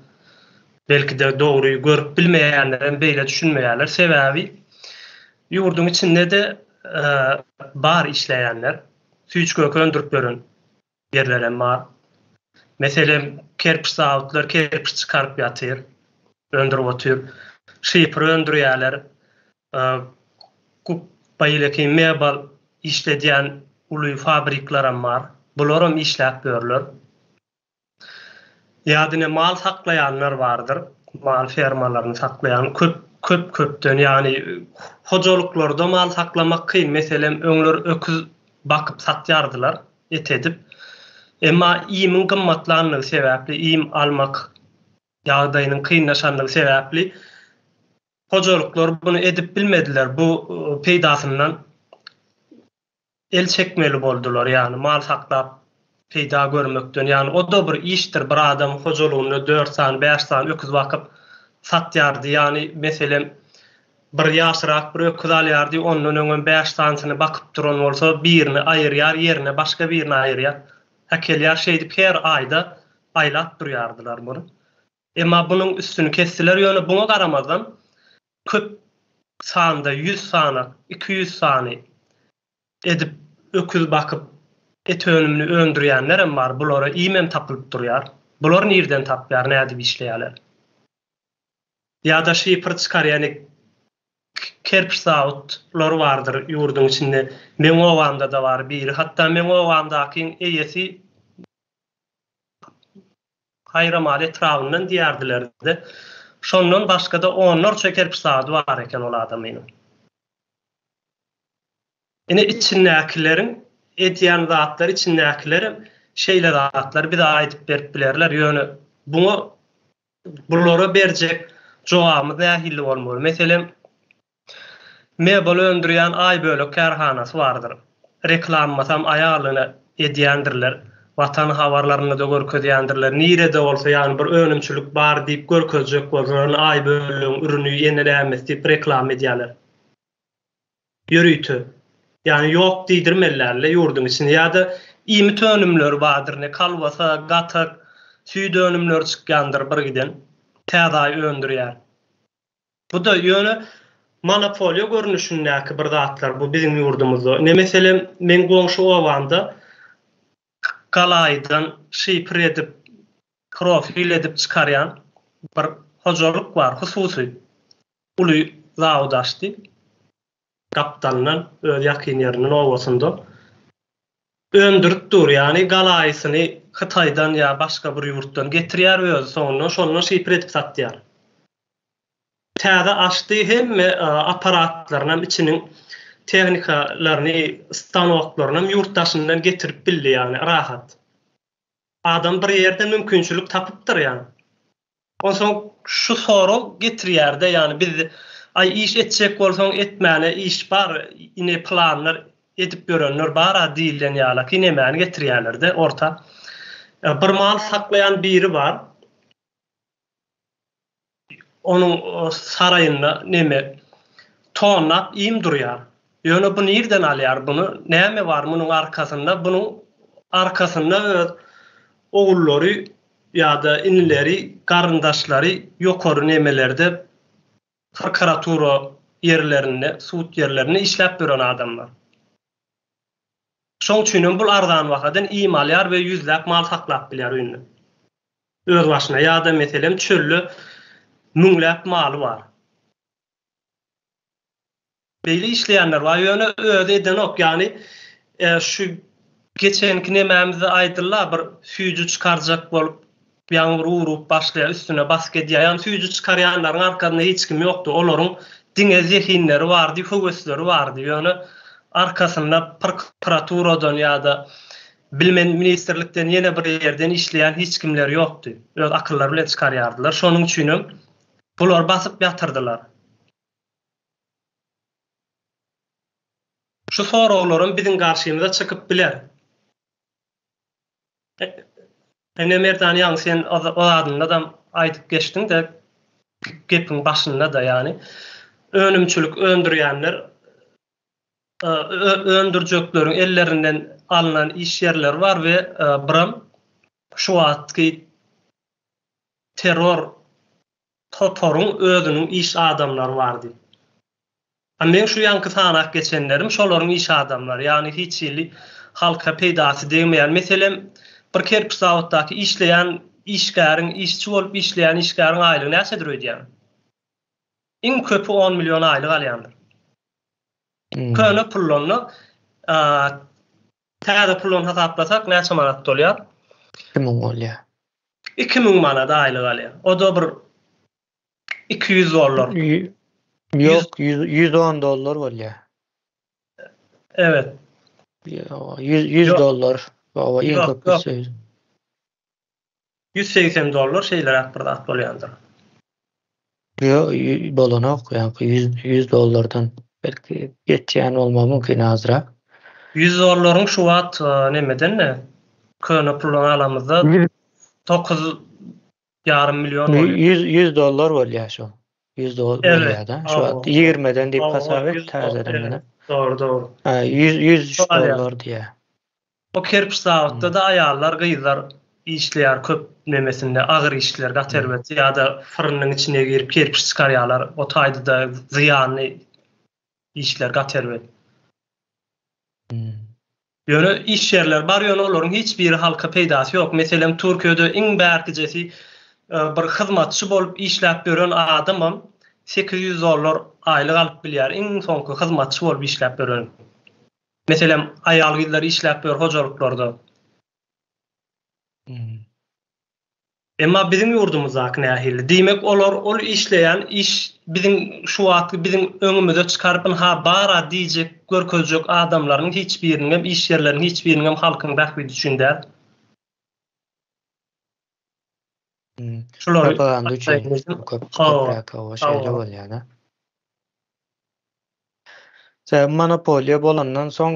belki-de dogry görüp bilmeýänlerem beýle düşünmeýärler. Sebäbi ýurduň içinde-de bar işleýänler, süýji-köke öndürip ýören ýerlerem bar. Meselem, kerpiç zawodlar kerpiç çykaryp ýatyr, öndürip otyr. Şifr öndürýärler. Beýleki mebel işledýän uly fabriklerem bar. Bularam işläp ýörler. Ýa-da ine mal saklaýanlar bardyr. Mal fermalaryny saklaýan köp köp köpden ýagny hojalyklarda mal saklamak kyn. Meselem öňler öküz bakyp satýardylar et edip. Emma iýmiň gymmatlanlygy sebäpli iým almak ýagdaýynyň kynlaşanlygy sebäpli hojalyklar buny edip bilmediler. Bu peýdasyndan el çekmeli boldular, ýagny mal saklap peýda görmekden, ýagny o-da bir işdir, bir adam hojalygynda dört sany, bäş sany öküz bakyp satýardy, ýagny meselem bir ýaşrak bir öküz alýardy, ondan öňem bäş sanysyny bakyp duran bolsa, birini aýyrýar, ýerine başga birini aýyrýar, äkelýär, şeýdip her aýda aýlap durýardylar muny. Emma bunuň üstüni kesdiler, ýöne buňa garamazdan köp sanda ýüz sany, 200 sany edip öküz bakyp et önümini öndürýänlerem bar, bulara iýmem tapylyp durýar. Bular nirden tapýar, nädip işleýärler? Ýa-da şifr çykarýan kerpiç zawodlary bardyr ýurduň içinde. Meň obamda-da bar biri. Hatda meň obamdakyň eýesi Haýramaly etrabyndan diýerdiler-de. Şondan başga-da onlarça kerpiç zawody bar eken ol adamynyň. Ine içindäkileriň edýän zatlary içindäkilerem şeýle zatlary bize aýdyp berip bilerler. Ýöne buňa bulara berjek jogabymyz nähili bolmaly? Meselem, Mebel öndürýän Aýbölek kärhanasy bardyr. Reklamasam aýalyna edýändirler. Watan habarlarynda-da görkezýändirler. Nirede bolsa ýagny bir önümçilik bar diýip görkezjek bolsalar ine Aýbölegiň ürüni ýene nämesi diýip reklama edýärler. Ýörite. Ýagny ýok diýdirmelilerle ýurduň içinde. Ýa-da iýmit önümleri bardyr ine kolbasa, gatyk, süýt önümleri çykýandyr birgiden. Täze aý öndürýär. Bu-da ýöne monopoliýa görnüşindäki bir zatlar bu biziň ýurdumyzda. Ine meselem, meň goňşy obamda galaýydan şifr edip, profil edip çykarýan bir hojalyk bar, hususy. Uly zawod açdy. Gapdalyndan, öz ýakyn ýerinden, obasynda. Öndürip dur, ýagny galaýysyny Hytaýdan ýa başga bir ýurtdan getirýär özi soňundan şondan şifr edip satýar. Täze açdy hemme apparatlarynam içiniň tehnikalaryny stanoklarynam ýurt daşyndan getirip bildi ýagny rahat. Adam bir ýerden mümkinçilik tapypdyr ýagny. Onsoň şu sorag getirýärde ýagny biz aý iş etjek bolsaň etmäne iş bar ine planlar edip ýörenler bara diýilen ýalaky nemäni getirýärlerde orta. Bir mal saklaýan biri bar. Onuň saraýynda neme tonlap iým durýar. Ýöne bu nirden alýar buny? Näme bar munuň arkasynda? Bunuň arkasynda öz ogullary ýa-da inileri, garyndaşlary ýokary nemelerde prokuratura ýerlerinde, sud ýerlerinde işläp ýören adamlar. Şoň üçinem bul arzan bahadan iým alýar we ýüzläp mal saklap bilýär öýünde. Öz başyna ýa-da meselem çölde müňläp maly bar. Beýle işleýänler bar, ýöne özi edenok. Ýagny şu geçenki nemämizde aýdylda bir süýji çykarjak bolup ýaňy bir urup başlaýar, üstüne basgy edýär. Ýagny süýji çykarýanlaryň arkasynda hiç kim ýokdy. Olaryň diňe zehinleri bardy, höwesleri bardy. Ýöne arkasynda prokuraturadan ýa-da Bilmen ministrlikden ýene bir ýerden işleýän hiç kimleri ýokdy. Öz akyllary bilen çykarýardylar. Şonuň üçinem bulary basyp ýatyrdylar. Şu soraglaram biziň garşymyza çykyp biler. Ine Merdan ýaňy sen o zadynda-da aýdyp geçdiň-de, gepiň başynda-da ýagny önümçilik öndürýänler öndürjekleriň ellerinden alnan iş ýerleri bar we biram şu wagtky terror toparyň özüniň iş adamlary bardy. A meň şu ýaňky sanap geçenlerim şolaryň iş adamlary, ýagny hiç hili halka peýdasy degmeýän. Meselem, bir kerpiç zawoddaky işleýän işgäriň, işçi bolup işleýän işgäriň aýlygy näçedir öýdýäň? Iň köpi on million aýlyk alýandyr. Köne puldan-da täze puldan hasaplasak näçe manat bolýar? 2000 bolýar. 2000 manat aýlyk alýar. O-da bir 200 dollar. Ýok, 110 dollar bolýar. Evet. 100 100 dollar. Baba iň köp gitse. 180 dollar şeýleräk bir zat bolýandyr. Ýok, bolanok, ýa-ni 100 100 dollardan belki geçýän bolmagy mümkin azrak. 100 dollaryň şu wagt nemeden-de köne puldan alamyzda 9 ýarym million bolýar. 100 100 dollar bolýar şo. 100 dollar bolýar-da. Şu wagt 20-den diýip hasap et täzeden ýene. Dogry, dogry. Ha, 100 103 dollar diýýär. O kerpiç zawodda-da aýallar, gyzlar işleýär köp nemesinde, agyr işler gaty erbet ýa-da fyrnyň içine girip kerpiç çykarýarlar. O taýda-da zyýanly işler gaty erbet. Ýöne iş ýerleri bar, ýöne olaryň hiç biri halka peýdasy ýok. Meselem, Türkiýede iň bärkijesi bir hyzmatçy bolup işläp ýören adamam 800 dollar aýlyk alyp bilýär, iň soňky hyzmatçy bolup işläp ýören. Meselem, aýal-gyzlar işläp ýör hojalyklarda. Emma biziň ýurdumyzdaky nähili? Diýmek, olar ol işleýän iş biziň şu wagtky biziň öňümize çykaryp ynha bar-a diýjek, görkezjek adamlaryň hiç biriniňem, iş ýerleriniň hiç biriniňem halkyň bähbidi üçin däl. Şulary Propaganda üçin köp köpräk hawa şeýle bolýar-da. Sebäbi monopoliýa bolandan soň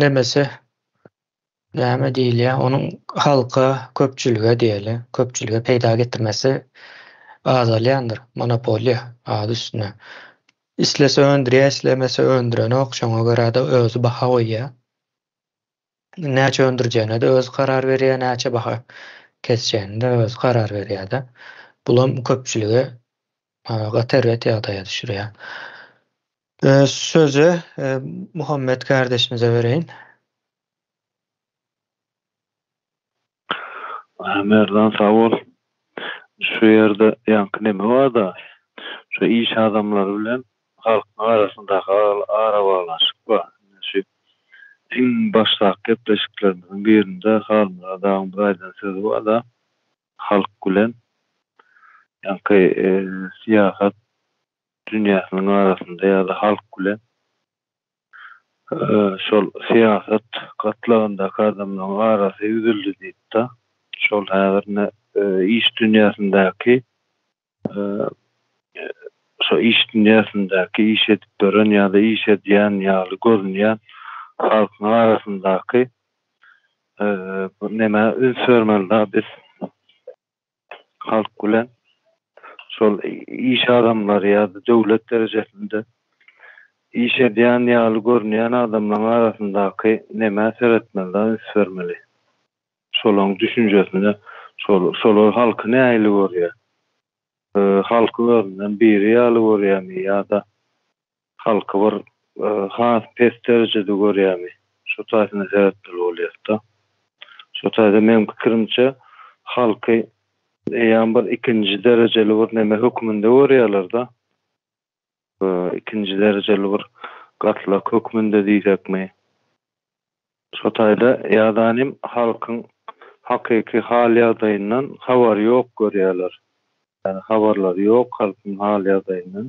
nemesi näme diýilýär, onuň halka, köpçülige diýeli, köpçülige peýda getirmesi azalýandyr. Monopoliýa ady üstünde. Islese öndürýär, islemese öndürenok, şoňa görä-de özi baha goýýar. Näçe öndürjegine-de özi karar berýär, näçe baha kesjegine-de özi karar berýär-de. Bulam köpçülige gaty erbet ýagdaýa düşürýär. Sözi Muhammet kardeşimize bereýin. Merdan sag bol. Şu ýerde ýaňky neme barda, şu iş adamlary bilen halkyň arasyndaky arabaglanyşyk bar. Ine şu iň başdaky gepleşiklerimiziň birinde Halmyrat agaň bir aýdan sözi barda, halk bilen ýaňky syýasat dünýäsiniň arasynda ýa-da halk bilen şol syýasat gatlagyndaky adamlaryň arasy üzüldi diýip-de, şol häzir ine iş dünýäsindäki şo iş dünýäsindäki iş edip ýören ýa-da iş edýän ýaly görünýän halkyň arasyndaky bir nämä üns bermeli-da biz. Halk bilen şol iş adamlary ýa-da döwlet derejesinde iş edýän ýaly görünýän adamlaryň arasyndaky nämä seretmeli-da üns bermeli. Şolaryň düşünjesine, şol şolar halky nähili görýär? Halky özünden biri ýaly görýärmi ýa-da halky bir has pes derejede görýärmi? Şo taýsyna seretmeli bolýar-da. Şo taýda meň pikirimçe halky eýýäm bir ikinji derejeli bir neme hökmünde görýärler-de. Ikinji derejeli bir gatlak hökmünde diýsekmi? Şo taýda ýadanym halkyň hakyky hal-ýagdaýyndan habary ýok görýärler. Ýagny habarlary ýok halkyň hal-ýagdaýyndan.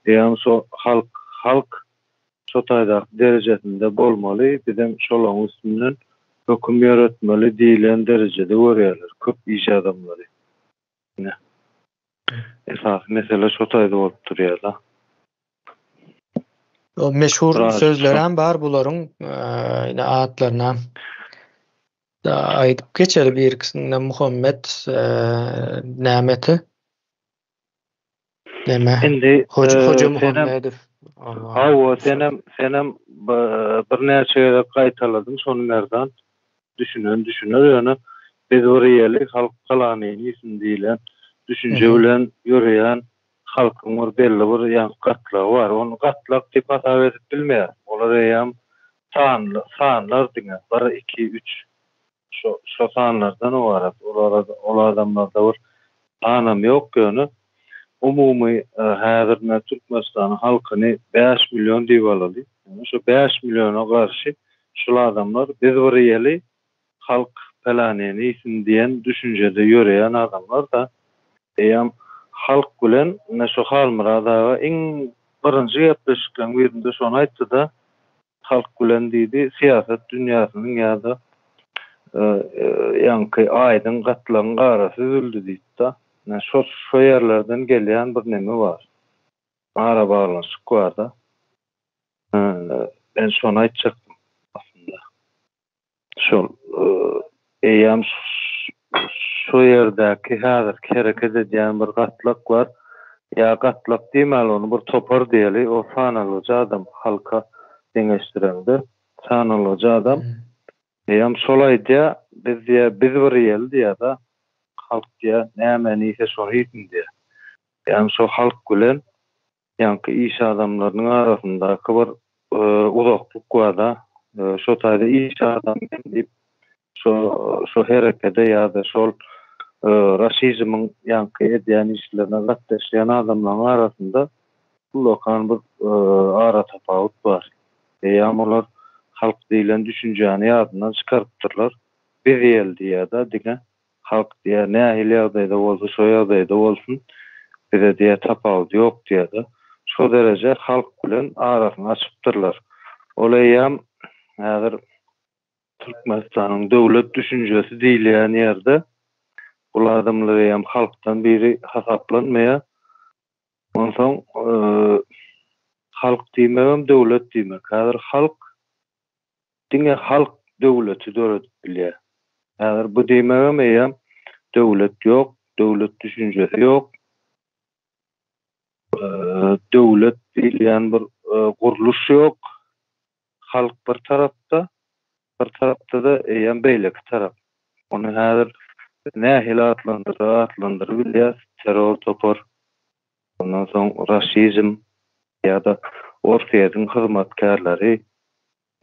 Eýýäm şo halk halk şo taýdaky derejesinde bolmaly, bizem şolaň üstünden höküm ýöretmeli diýlen derejede görýärler köp iş adamlary. Ine. Esasy mesele şo taýda bolup durýar-da. O meşhur sözlerem bar bularyň ine atlaryna aýdyp geçeli bir ikisinde Muhammet Nämeti Neme Indi Hoja Hoja Muhammedow Hawa senem senem birnäçe gezek gaýtaladyň şony Merdan düşünen düşüner ýöne biz bir iýeli halk galanyny iýsin diýlen düşünje bilen ýöreýän halkyň bir belli bir ýaňky gatlagy bar. Ony gatlak diýip hasap edip bilmeýäris. Olar eýýäm sanly, sanlar diňe. Bir, iki, üç. Şo, şo sanlardan ybarat. Olara, ol adamlarda bir sanam ýok ýöne umumy häzir ine Türkmenistanyň halkyny bäş million diýip alaly. Ýöne şo bäş milliona garşy şul adamlar biz bir iýeli, halk. pälanyny iýsin diýen düşünjede ýöreýän adamlar-da. Eýýäm halk bilen ine şu Halmyrat aga iň birinji gepleşikleriň birinde şony aýtdy-da, halk bilen diýdi, syýasat dünýäsiniň ýa-da ýaňky aýdyň gatlagyň arasy üzüldi diýdi-de. Ine şo şo ýerlerden gelýän bir neme bar. Arabaglanyşyk bar-da. Men şony aýtjakdym aslynda. Şol eýýäm şo ýerdäki häzirki hereket edýän bir gatlak bar. Ýa gatlak diýmäli ony bir topar diýeli. O sanalgyja adam halka deňeşdireňde sanalgyja adam. Eýýäm şol aýdýar, biz diýýär, biz bir iýeli diýýär-de. Halk diýýär, nämäni iýse şony iýsin diýýär. Ýagny şo halk bilen ýaňky iş adamlarynyň arasyndaky bir uzaklyk barda, şo taýda iş adamy men diýip şo şo herekede ýa-da şol raşizmiň ýaňky edýän işlerine gatnaşýan adamlaryň arasynda ullakan bir aratapawut bar. Eýýäm olar halk diýlen düşünjäni ýadyndan çykarypdyrlar. Biz ýel diýýär-de diňe. Halk diýýär, nähili ýagdaýda bolsa şo ýagdaýda bolsun, bize diýýär tapawudy ýok diýýär-de. Şo dereje halk bilen arasyny açypdyrlar. Ol eýýäm häzir Türkmenistanyň döwlet düşünjesi diýilýän ýerde bul adamlar eýýäm halkdan biri hasaplanmaýar. Onsoň halk diýmegem döwlet diýmek. Häzir halk Diňe halk döwleti döredip bilýär. Häzir bu diýmegem eýýäm döwlet ýok, döwlet düşünjesi ýok. Döwlet diýilýän bir gurluş ýok. Halk bir tarapda, bir tarapda-da eýýäm beýleki tarap. Ony häzir biz nähili atlandyrsak atlandyrybilýäs, terror topar, ondan soň raşizm ýa-da Orsýetiň hyzmatkärleri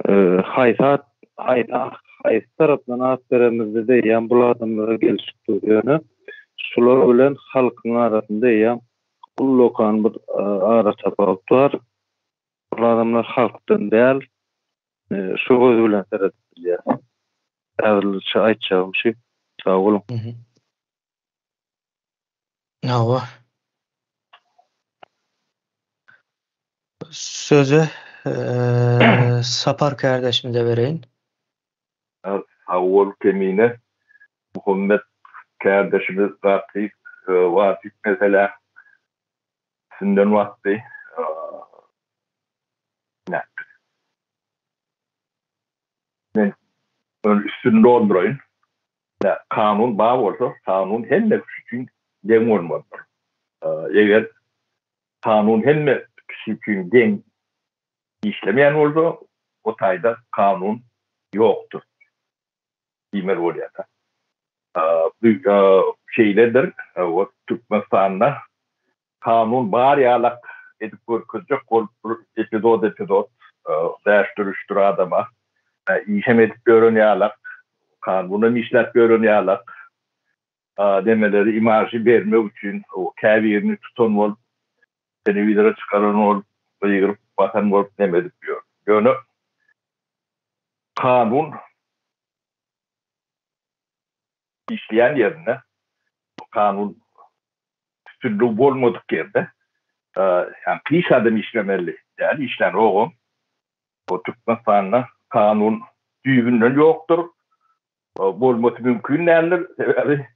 Haýsy at, haýsy tarapdan at beremizde-de eýýäm bul adamlara gelşik dur. Ýöne şular bilen halkyň arasynda eýýäm ullakan bir aratapawut bar. Bul adamlar halkdan däl, şu göz bilen seredip bilýär. Häzirlikçe aýtjagym şu. Sag boluň. Hawa. Sözi Sapar kärdeşimize bereýin. Sag bol Kemine. Muhammet kärdeşimiz gaty wajyp meselä üstünden basdy. Men üstüni dolduraýyn. Kanun bar bolsa, kanun hemme kişi üçin deň bolmalydyr. Eger kanun hemme kişi üçin deň işlemeýän bolsa, o taýda kanun ýokdur diýmeli bolýar-da. Bu şeýledir, Türkmenistanda kanun bar ýalak edip görkezjek bolup bir epizod-epizod bäşdir-üçdür adama işem edip ýören ýalak, kanunam işläp ýören ýalak demeleri imažy bermek üçin käbirini tutan bolup, telewizora çykaran bolup, gygyryp basan bolup neme edip ýör. Ýöne kanun işleýän ýerinde kanun üstünligi bolmadyk ýerde ýagny hiç adam işlemeli däl, işlänogam. O Türkmenistanda kanun düýbünden ýokdur. Bolmasy mümkin däldir. Sebäbi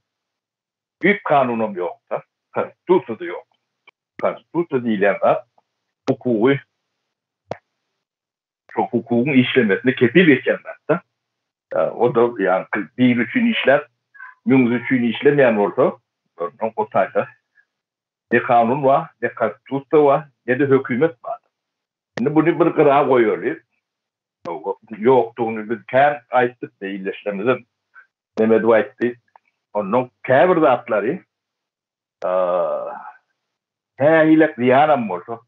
düýp kanunam ýok-da, konstitusiýa-da ýok. Konstitusiýa diýilýän zat hukugy şo hukugyň işlemesine kepil geçýän zat-da. O-da ýaňky biri üçin işläp, müňüsi üçin işlemeýän bolsa, onnoň o taýda ne kanun bar, ne konstitusiýa bar, ne-de hökümet bar. Indi buny bir gyra goýaly. Ýokdugyny biz kän aýtdyk, ildeşlerimizem neme edip aýtdy. Onnoň käbir zatlary nähilek zyýanam bolsa,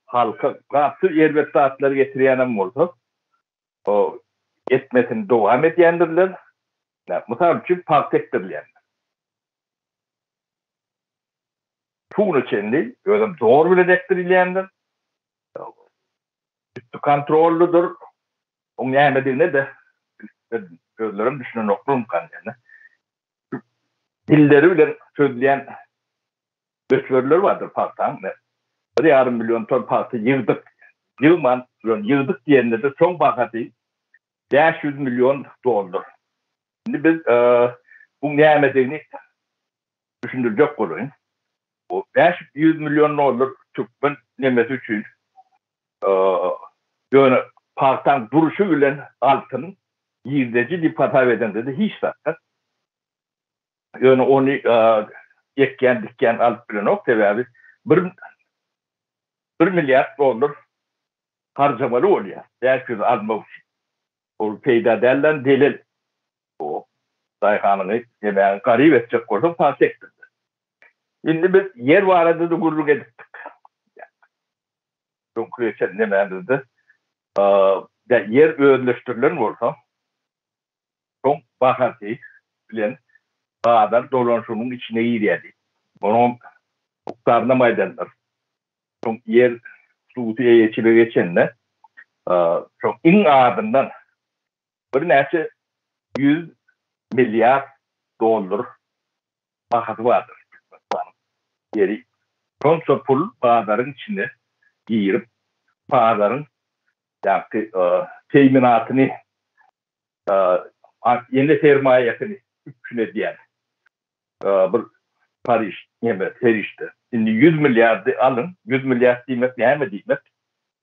halka gaty erbet zatlary getirýänem bolsa, o etmesini dowam edýändirler. Mysal üçin, pagta ekdirilýändir. Şu güne çenli özem zor bilen ekdirilýändir. Üsti kontrollydyr. Oň nämedigine-de. Özlerem düşünenoklarmykan diýende. Dilleri bilen sözleýän möçberleri bardyr pagtaň. Bir ýarym million ton pagta ýygdyk. Ýygman, ýöne ýygdyk diýende-de soň bahasy 500 million dollar. Indi biz bu nämedigini düşündirjek bolaýyn. Bu 500 million dollar türkmen nemesi üçin ýöne pagtaň durşy bilen altyn girdeji diýip hasap edeňde-de hiç zatda. Ýöne ony ekýän, dikýän alyp bilenok, sebäbi bir bir milliard dollar harjamaly bolýar 500 almak üçin. Ol peýda däl-de, zelel. O daýhanyňy demäge garyp etjek bolsaň pagta ekdirme. Indi biz ýer barada-da gürrüň edipdik. Öňki geçen nemämizde ýer özleşdirilen bolsa, soň bahasy bilen bazar dolanyşygynyň içine girýär diýip. Onuň mukdarynam aýdanlar. Soň ýer hususy eýeçilige geçende, soň iň azyndan birnäçe ýüz milliard dollar bahasy bardyr Türkmenistanyň ýeri. Şonça pul bazaryň içine girip, bazaryň ýagty teminatyny, ýene sermaýasyny üpjün edýän bir Pariž neme serişde. Indi 100 milliardy alyň, 100 milliard diýmek näme diýmek?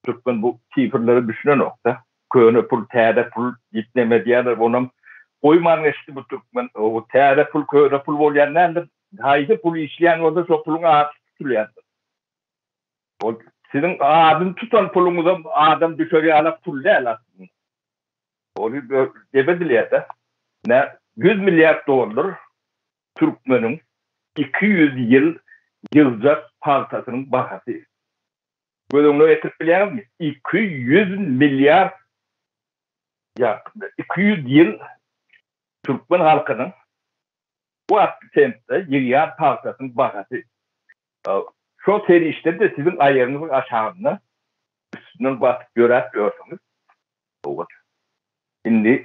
Türkmen bu sifrlere düşünenokda. Köne pul, täze pul diýip neme edýärler, onam goýman geçdi bu türkmen. O täze pul, köne pul bolýan däldir. Haýsy pul işleýän bolsa şo puluň ady tutulýandyr. Ol siziň adyny tutan puluňyzam adam düşer ýalak pul däl aslynda. Ony neme edilýär-de? Nä 100 milliard dollar türkmeniň 200 ýyl ýygjak pagtasynyň bahasy. Göz öňüne getirip bilýäňizmi? 200 milliard ýa 200 ýyl türkmen halkynyň bu tempde ýygýan pagtasynyň bahasy. Şo serişde-de siziň aýagyňyzyň aşagynda üstünden basyp ýöräp ýörsüňiz. Indi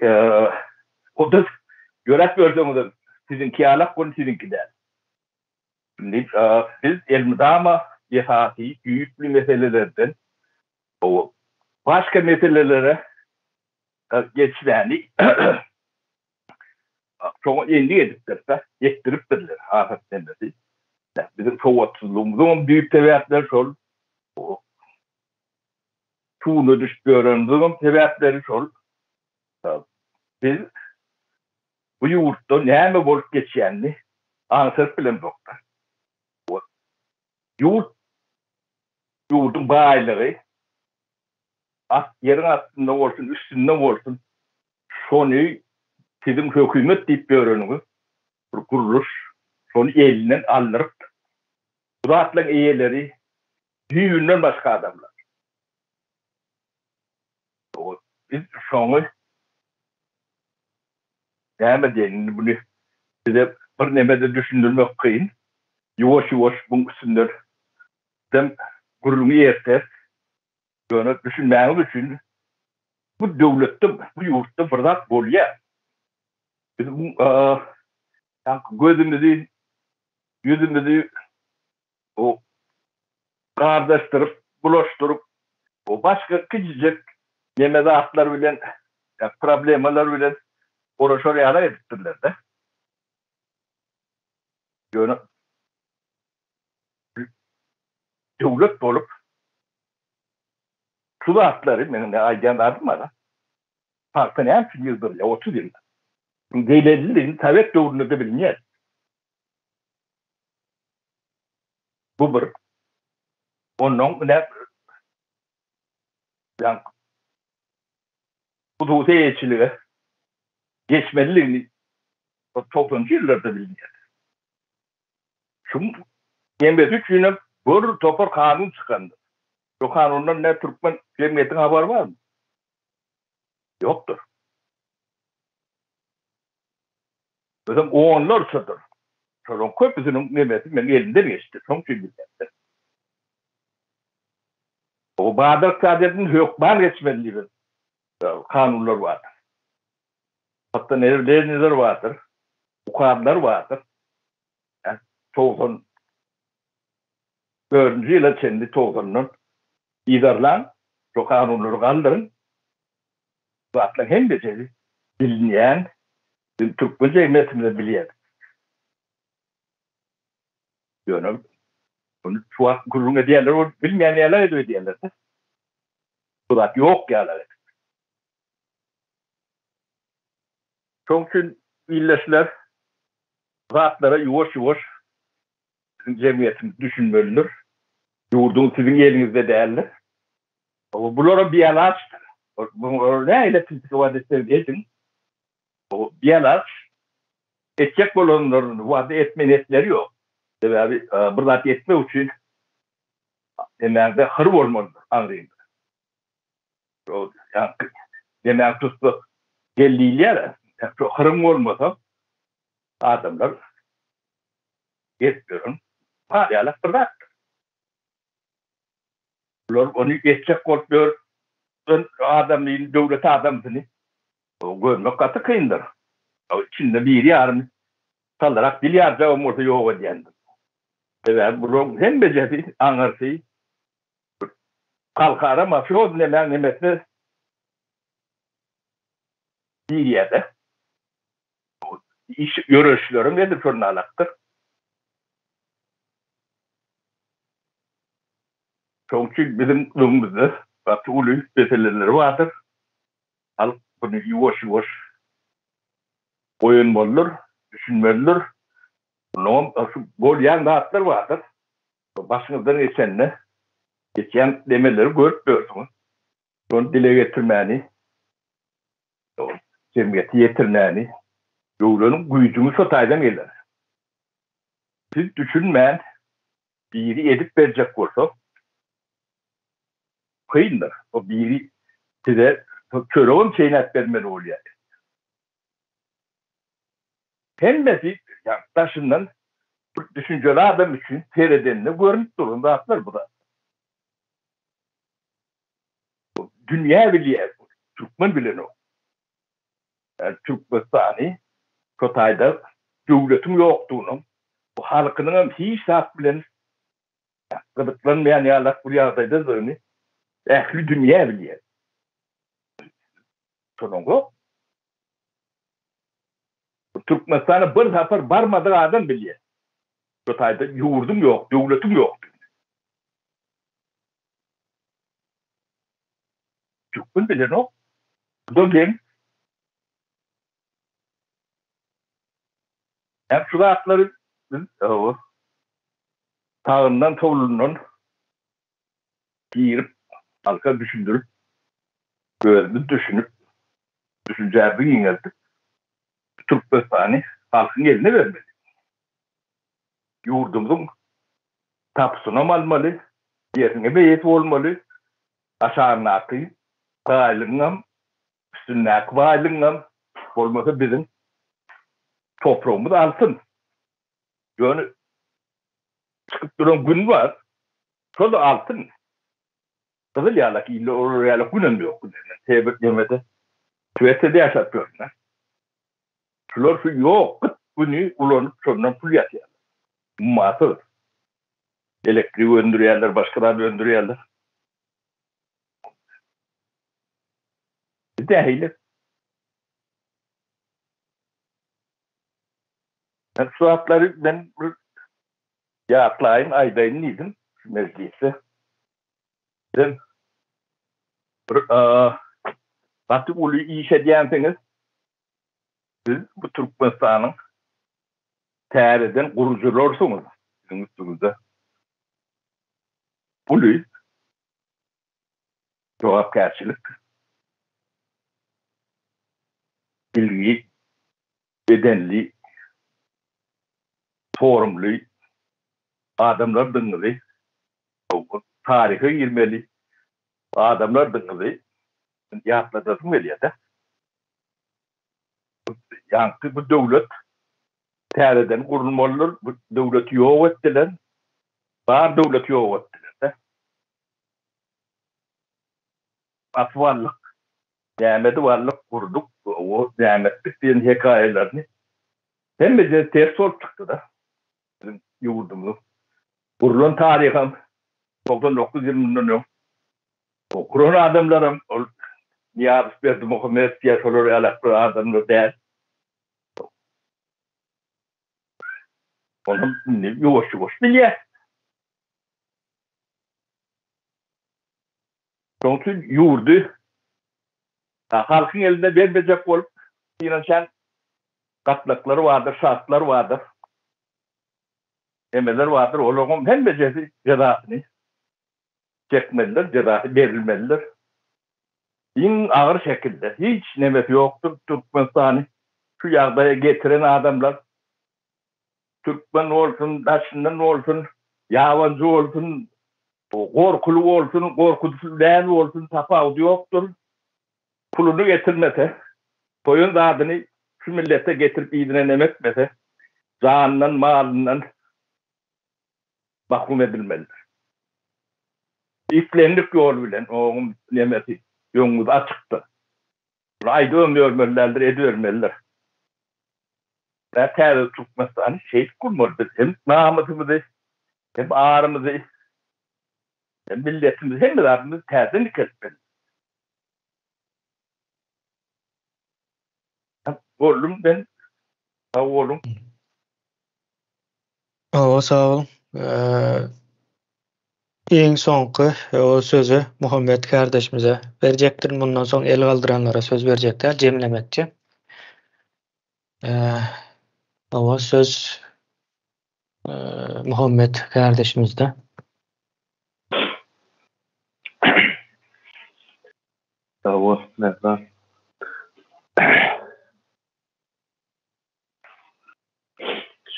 o-da ýöräp ýörseňizem siziňki ýalak ol siziňki däl. Indi biz elmydama esasy düýpli meselelerden başga meselelere geçmäni şoňa endik edipdiris-de, etdiripdirler hasap demesi. Biziň sowatsyzlygymyzyňam düýp sebäpleri şol. Suwuna düşüp ýörenimiziňem sebäpleri şol. Biz bu ýurtda näme bolup geçýänini aňsat bilemzokda. Ýurt, ýurduň baýlygy at ýeriň astynda bolsun, üstünde bolsun, şony siziň hökümet diýip ýöreniňiz bir gurluş şony elinden aldyrypdyr. Bu zatlaryň eýeleri düýbünden başga adamlar. Biz şoňy näme diýeýin indi muny size bir nemede düşündirmek kyn. Ýuwaş-ýuwaş buň üstünden bizem gürrüňi erteris. Ýöne düşünmäňiz üçin bu döwletde, bu ýurtda bir zat bolýar. Biz bu gözümizi, ýüzümizi o gardaşdyryp, bulaşdyryp, o başga kiçijek neme zatlar bilen, problemalar bilen oraşar ýaly edipdirler-de. Ýöne döwlet bolup şu zatlary meniň ne aýdýan zadym bar. Pagta näme üçin ýygdyrylýar 30 ýylda? Zelelliligini sowet döwründe-de bilinýär. Bu bir. Ondan ine ýa hususy eýeçilige geçmelidigini togsanynjy ýyllarda bilinýär. Şuň hemmesi üçinem bir topar kanun çykandyr. Şu kanundan ne türkmen jemgyýetiň habary barmy? Ýokdur. Özem onlarçadyr. Şolaryň köpüsiniň nemesi meň elimden geçdi. Şoň üçin bilýän. O bazar ykdysadyýetini hökman geçmeli diýen kanunlar bardyr. Hatda neler bardyr, ukazlar bardyr. 94-nji ýyla çenli togsandan yzarlaň, şo kanunlary galdyryň. Bu zatlaryň hemmesi bilinýän, biz türkmen jemgyýetimizde bilýäris. Ýöne muny şu wagt gürrüň edýänler bolup bilmeýän ýaly edip edýärler-de. Bu zat ýok ýaly edip. Şoň üçin ildeşler zatlara ýuwaş-ýuwaş biziň jemgyýetimiz düşünmelidir. Ýurduň siziň eliňizde däldir. Bulara bialaçdyr. Bulara nähili tilsimat etseňiz ediň. Bialaç etjek bolanlaryny wada etme netleri ýok. Sebäbi bir zat etmek üçin nemäňde hyr bolmalydyr aňryňda. Demäň tutsa gel diýilýär. Şo hyryň bolmasa adamlar gezip ýören mal ýalak bir zatdyr. Bular ony etjek bolup ýören adamyny, döwlet adamsyny görmek gaty kyndyr. Içinde biri ýarym salarak dil ýarjagam bolsa ýok edýändir. Sebäbi bularyň hemmejesi aňyrsy halkara mafioz nemäň nemesine girýär-de. Iş ýöreýişlerem edil şonalakdyr. Şonuň üçin biziň öňümizde gaty uly meseleler bardyr. Halk muny ýuwaş-ýuwaş oýanmalydyr, düşünmelidir. Mundanam şu bolýan zatlar bardyr. Başyňyzdan geçende geçýän nemeleri görüp ýörsüňiz. Şony dile getirmäni, jemgyýete ýetirmäni öwreniň, güýjüňiz şo taýdan geler. Siz düşünmän biri edip berjek bolsa kyndyr. O biri size çöregem çeýnäp bermeli bolýar. Hemmesi daşyndan bir düşünjeli adam üçin seredende görnüp duran zatlar bu zatlar. Dünýä bilýär, türkmen bilenok. Yani Türkmenistany şo taýda döwletiň ýokdugyny, bu halkynyň hem hiç zat bilen gyzyklanmaýan ýalak bir ýagdaýdadygyny ähli dünýä bilýär. Şonuň ýok. Türkmenistana bir sapar barmadyk adam bilýär. Şo taýda ýurduň ýok, döwletiň ýokdugyny. Türkmen bilenok. Bu da geň. Hem şu zatlary biz sagyndan solundan girip halka düşündirip özümiz düşünip düşünjämizi giňeldip Türkmenistany halkyň eline bermeli. Ýurdumyzyň tapusynam almaly, ýerine eýesi bolmaly, aşagyndaky baýlygyňam, üstündäki baýlygyňam bolmasa biziň topragymyz altyn. Ýöne çykyp duran gün bar, şo-da altyn. Gyzyl ýalak ilde olar ýalak günem ýok. Sebit nemede Şwesiýada ýaşap ýörün. Şular şu ýok gyt güni ulanyp şondan pul ýasýarlar. Ummasyz. Elektrik öndürýärler, başga zat öndürýärler. Biz nähili? Men şu zatlary men bir ýatlaýyn, aýdaýyn diýdim şu mejlisde. Siz bir gaty uly iş edýänsiňiz. Siz bu Türkmenistanyň täzeden gurujylarysyňyz. Siziň üstüňizde uly jogapkärçilik, bilgi, bedenli, forumly adamlardygyňyzy taryha girmeli adamlardygyňyzy ýatladasym gelýär-de. Ýaňky bu döwlet täzeden gurulmalydyr. Bu döwleti ýok etdiler. Bar döwleti ýok etdiler-de. Basyp aldyk. Näme edip aldyk, gurduk, o näme etdik diýen hekaýalaryny hemmesi ters bolup çykdy-da. Biziň ýurdumyzyň gurlan taryham 99 ýyl mundan öň. O guran adamlaram ol Nyýazow, Berdimuhamedow ýa şolar ýalak bir adamlar däl. Onam indi ýuwaş-ýuwaş bilýär. Şonuň üçin ýurdy halkyň eline bermejek bolup synanyşan gatlaklar bardyr, şahslar bardyr, emeler bardyr, olaryň hemmejesi jezasyny çekmelidir, jezasy berilmelidir. Iň agyr şekilde, hiç nemesi ýokdur Türkmenistany şu ýagdaýa getiren adamlar, türkmen bolsun, daşyndan bolsun, ýabanjy bolsun, gorkuly bolsun, gorkusy däl bolsun, tapawudy ýokdur. Puluny getirmese, goýan zadyny şu millete getirip yzyna neme etmese, janyndan, malyndan mahrum edilmelidir. Islendik ýol bilen onuň nemesi öňümiz açykdyr. Muny aýdybam ýörmeli däldir, edibermelidir. Tä täze Türkmenistany şeýdip gurmaly biz hem namysymyzy, hem arymyzy, hem milletimizi, hemme zadymyzy täzeden dikeltmeli. Boldum men. Sag boluň. Hawa sag boluň. Iň soňky o sözi Muhammet kardeşimize berjekdirin. Mundan soň el galdyranlara söz berjek däl, jemlemekçi. Hawa söz Muhammet kardeşimizde. Sag bol, Merdan.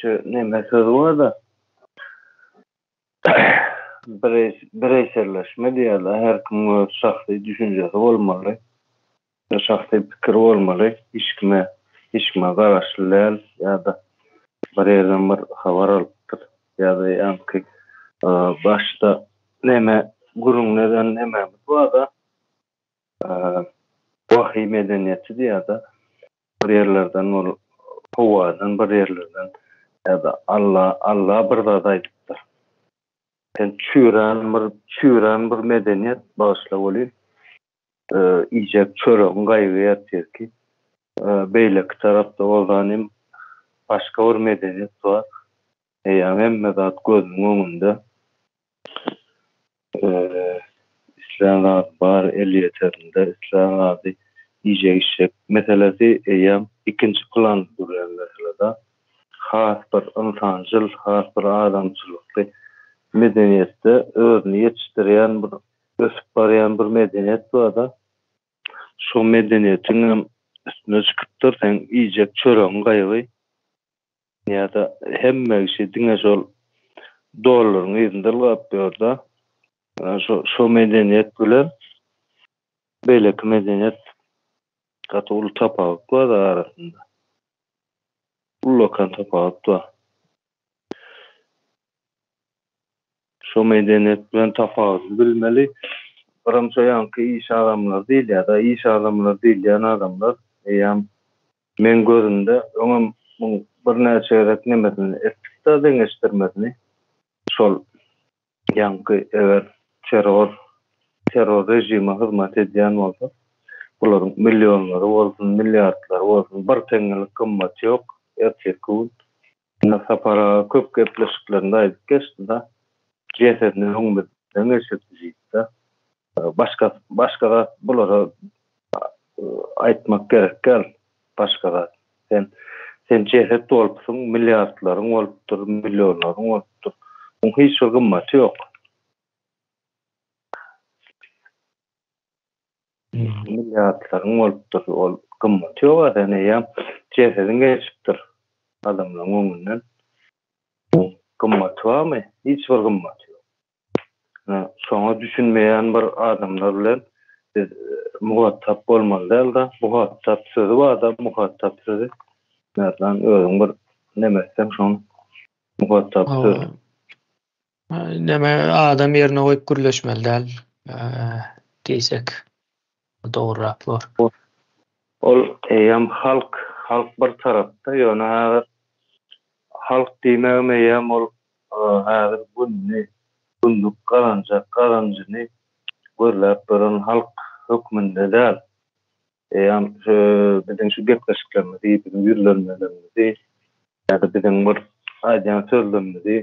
Şu neme sözi bar-da, bireýselleşme diýýärler, her kimiň öz şahsy düşünjesi bolmaly, şahsy pikiri bolmaly, hiç kime, hiç kime garaşly däl ýa-da bir ýerden bir habar alypdyr ýa-da ýaňky başda neme gürrüňini eden nemämiz bar-da, wahyý medeniýeti diýýär-de, bir ýerlerden ol howadan bir ýerlerden ýa-da Alla Alla bir zat aýdypdyr. Sen çüýrän bir çüýrän bir medeniýet bagyşla welin iýjek çöregiň gaýgy ertirki. Beýleki tarapda bolsa nim başga bir medeniýet bar. Eýýäm hemme zat gözüniň öňünde. Islän zady bar elýeterinde, islän zady iýjek-içjek meselesi eýýäm ikinji planda durýan mesele-de. Has bir ynsançyl, has bir adamçylykly medeniýetde özüni ýetişdirýän bir ösüp barýan bir medeniýet bar-da. Şo medeniýetiňem üstüne çykypdyr seň iýjek çöregiň gaýgy. Ýa-da hemme kişi diňe şol dollaryň yzynda ylgap ýör-de. Şo şo medeniýet bilen beýleki medeniýet gaty uly tapawut bar-da arasynda. Ullakan tapawut bar. Şo medeniýet bilen tapawudyny bilmeli. Biram şo ýaňky iş adamlary diýilýär-de, iş adamlary diýilýän adamlar eýýäm meň gözümde öňem muň birnäçe gezek nemesini etdik-de deňeşdirmesini. Şol ýaňky eger terror terror režime hyzmat edýän bolsa, bularyň millionlary bolsun, milliardlary bolsun bir teňňelik gymmaty ýok ertirki gün. Ine Sapar aga köp gepleşiklerinde aýdyp geçdi-da, jesedini öňümizden geçirdi diýdi-de. Başga başga zat bulara aýtmak gerek däl, başga zat. Sen sen jeset bolupsyň, milliardlaryň bolupdyr, millionlaryň bolupdyr. Muň hiç bir gymmaty ýok. Milliardlaryň bolupdyr, ol gymmaty ýok-a, sen eýýäm jesediň geçipdir adamlaryň öňünden. Gymmaty barmy? Hiç bir gymmaty ýok. Ine, şoňa düşünmeýän bir adamlar bilen biz muhatap bolmaly däl-de, muhatap sözi bar-da, muhatap sözi. Merdan, özüň bir neme etseň şony, muhatap sözi. Neme adam ýerine goýup gürleşmeli däl diýsek. Dogrurak bor. Ol eýýäm halk, halk bir tarapda, ýöne häzir halk diýmegim eýýäm ol häzir gününi, günlük gazanjak gazanjyny gözläp ýören halk hökmünde däl. Eýýäm şu biziň şu gepleşiklerimizi, biziň ýüzlenmelerimizi ýa-da biziň bir aýdýan sözlerimizi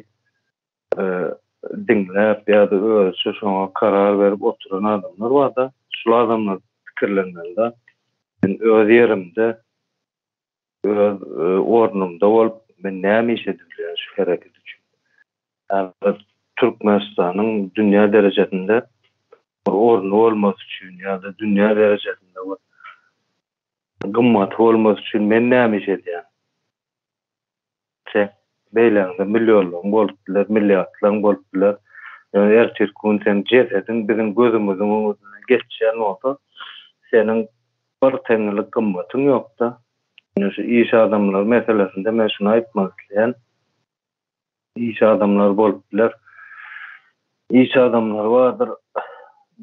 diňläp ýa-da özüçe şoňa karar berip oturan adamlar bar-da, şul adamlar pikirlenmeli-de. Men öz ýerimde, öz ornumda bolup, men näme iş edip bilýän şu hereket üçin? Häzir Türkmenistanyň dünýä derejesinde bir orny bolmasy üçin ýa-da dünýä derejesinde bir gymmaty bolmasy üçin men näme iş edýän? Sen beýläňde millionlaryň bolup biler, milliardlaryň bolup biler. Ýöne ertirki gün seň jesediň biziň gözümiziň öňünden geçýän bolsa, seniň bir teňňelik gymmatyň ýok-da. Ine şu iş adamlary meselesinde men şuny aýtmak isleýän. Iş adamlary bolup biler. Iş adamlary bardyr,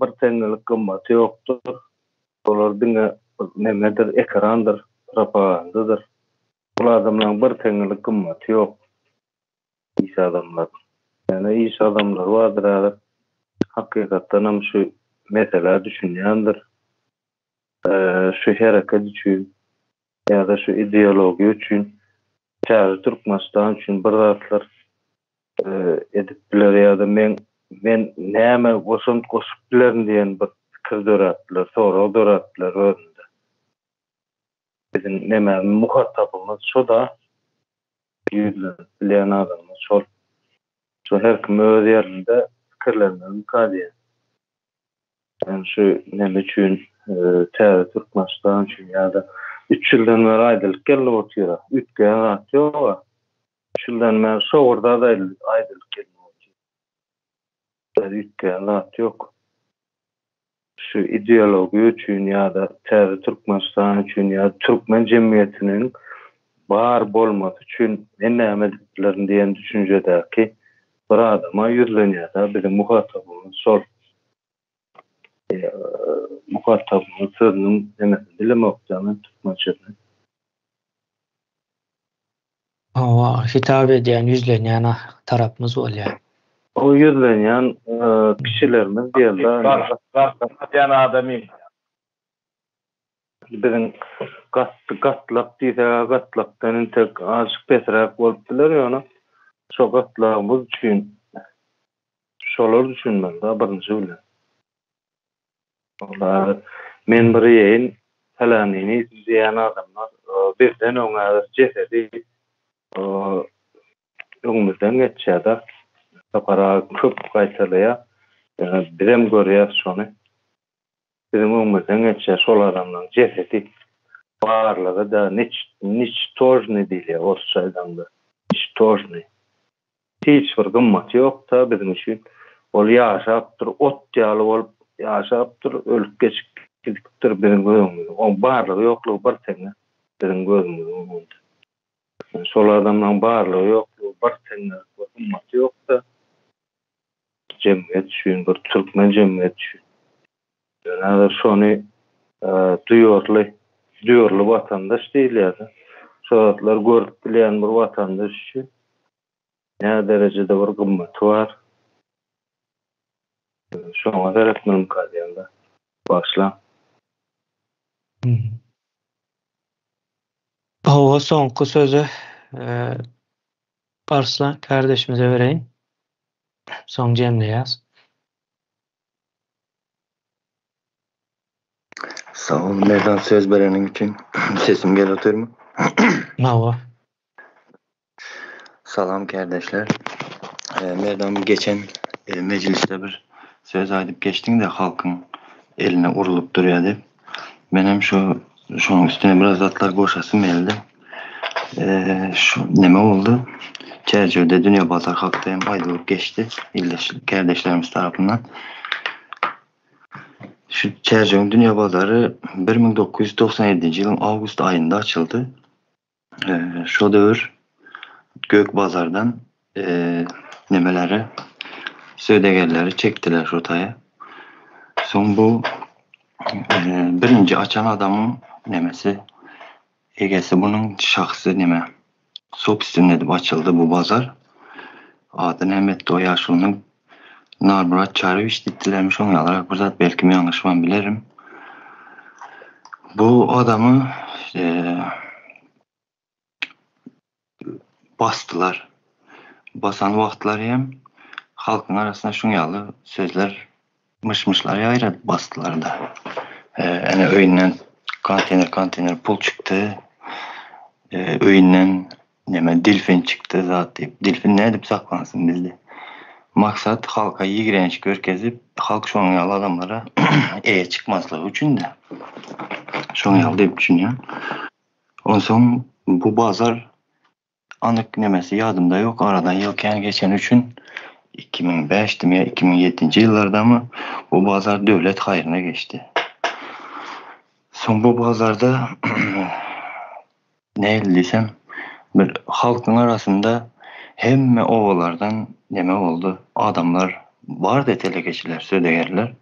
bir teňňelik gymmaty ýokdur. Olar diňe bir nemedir, ekrandyr, propagandadyr. Ol adamlaryň bir teňňelik gymmaty ýok. Iş adamlaryň. Ýöne iş adamlary bardyr häzir hakykatdanam şu meselä düşünýändir. Şu hereket üçin ýa-da şu ideologiýa üçin täze Türkmenistan üçin bir zatlar edip biler ýa-da men men näme goşant goşup bilerin diýen bir pikir döräp biler, sorag döräp biler özünde. Biziň nemämiz muhatabymyz şo-da, ýüzlenip bilýän adamymyz şol. Şo her kim öz ýerinde pikirlenmelimikä diýýän. Men şu neme üçin täze Türkmenistan üçin ýa-da üç ýyldan bäri aýdylyp gelnip otyr-a. Üýtgeýän zat ýog-a. Üç ýyldan bäri şo bir zat aýdylyp gelnip otyr. Üýtgeýän zat ýok. Şu ideologiýa üçin ýa-da täze Türkmenistan üçin ýa türkmen jemgyýetiniň bar bolmasy üçin men näme edip bilerin diýen düşünjedäki bir adama ýüzlenýär-de biziň muhatabymyz şol. Muhatabymyz sözüniň nemesini bilemok-da men türkmençesini. Hawa, hitap edýän, ýüzlenýän tarapymyz bolýar. O ýüzlenýän kişilerimiz diýeli-de. Garşy adamym. Biziň gatlak diýseg-ä gatlakdan entek azajyk pesräk bolup biler, ýöne şo gatlagymyz üçin şolar düşünmeli-de birinji bilen. Olar men bir iýeýin, pälänini iýsin diýýän adamlar bizden öň häzir jesedi öňümizden geçýär-de. Sapar aga köp gaýtalaýar. Bizem görýäris şony. Biziň öňümizden geçýär şol adamlaryň jesedi. Barlygy-da niçtožnyý diýilýär orsça aýdaňda. Niçtožnyý. Hiç bir gymmaty ýok-da biziň üçin. Ol ýaşapdyr, ot ýaly bolup ýaşapdyr, ölüp geçip gidipdir biziň göz öňümizde. Oň barlygy-ýoklugy bir teňňe biziň gözümiziň öňünde. Şol adamlaryň barlygy-ýoklugy bir teňňelik bir gymmaty ýok-da jemgyýet üçin, bir türkmen jemgyýeti üçin. Ýöne häzir şony duýarly, duýarly watandaş diýilýär-de. Şo zatlary görüp bilýän bir watandaş üçin Nä derejede bir gymmaty bar. Şoňa seretmelimka diýemde. Bagyşlaň. Hawa soňky sözi Arslan kardeşimize bereýin. Soň jemleýäs. Sag bol Merdan söz bereniň üçin. Sesim gelip otyrmy? Hawa. Salam kärdeşler. Merdan geçen mejlisde bir söz aýdyp geçdiňde halkyň eline urlup durýar diýip. Menem şu şonuň üstüne biraz zatlar goşasym geldi. Şu neme boldy? Çärjewde Dünýe bazar hakda hem aýdylyp geçdi ildeş kärdeşlerimiz tarapyndan. Şu Çärjewiň Dünýe bazary 1997-nji ýylyň awgust aýynda açyldy. Şo döwür Gök bazardan nemeleri, söwdagärleri çekdiler şo taýa. Soň bu. Birinji açan adamyň nemesi egesi munuň şahsy neme sobstwennyi edip açyldy bu bazar. Ady näme etdi o ýaşulynyň Narmyrat Çaryýewiç diýipdilermi şoň ýalyrak bir zat belkim ýalňyşman bilerin. Bu adamy basdylar. Basan wagtlary hem halkyň arasynda şuň ýaly sözler, myş-myşlar ýaýradyp basdylar-da. Ene öýünden konteýner-konteýner pul çykdy, öýünden neme delfin çykdy zat diýip. Delfin nädip saklansyn bizde? Maksat halka ýigrenç görkezip, halk şonuň ýaly adamlara eýe çykmazlygy üçin-de. Şonuň ýaly diýip düşünýän. Onsoň bu bazar anyk nemesi ýadymda ýok, aradan ýyl kän geçeni üçin 2005-dimi ýa 2007-nji ýyllardamy bu bazar döwlet haýryna geçdi. Soň bu bazarda nähili diýsem, bir halkyň arasynda hemme obalardan neme boldy, adamlar bardy telekeçiler, söwdagärler.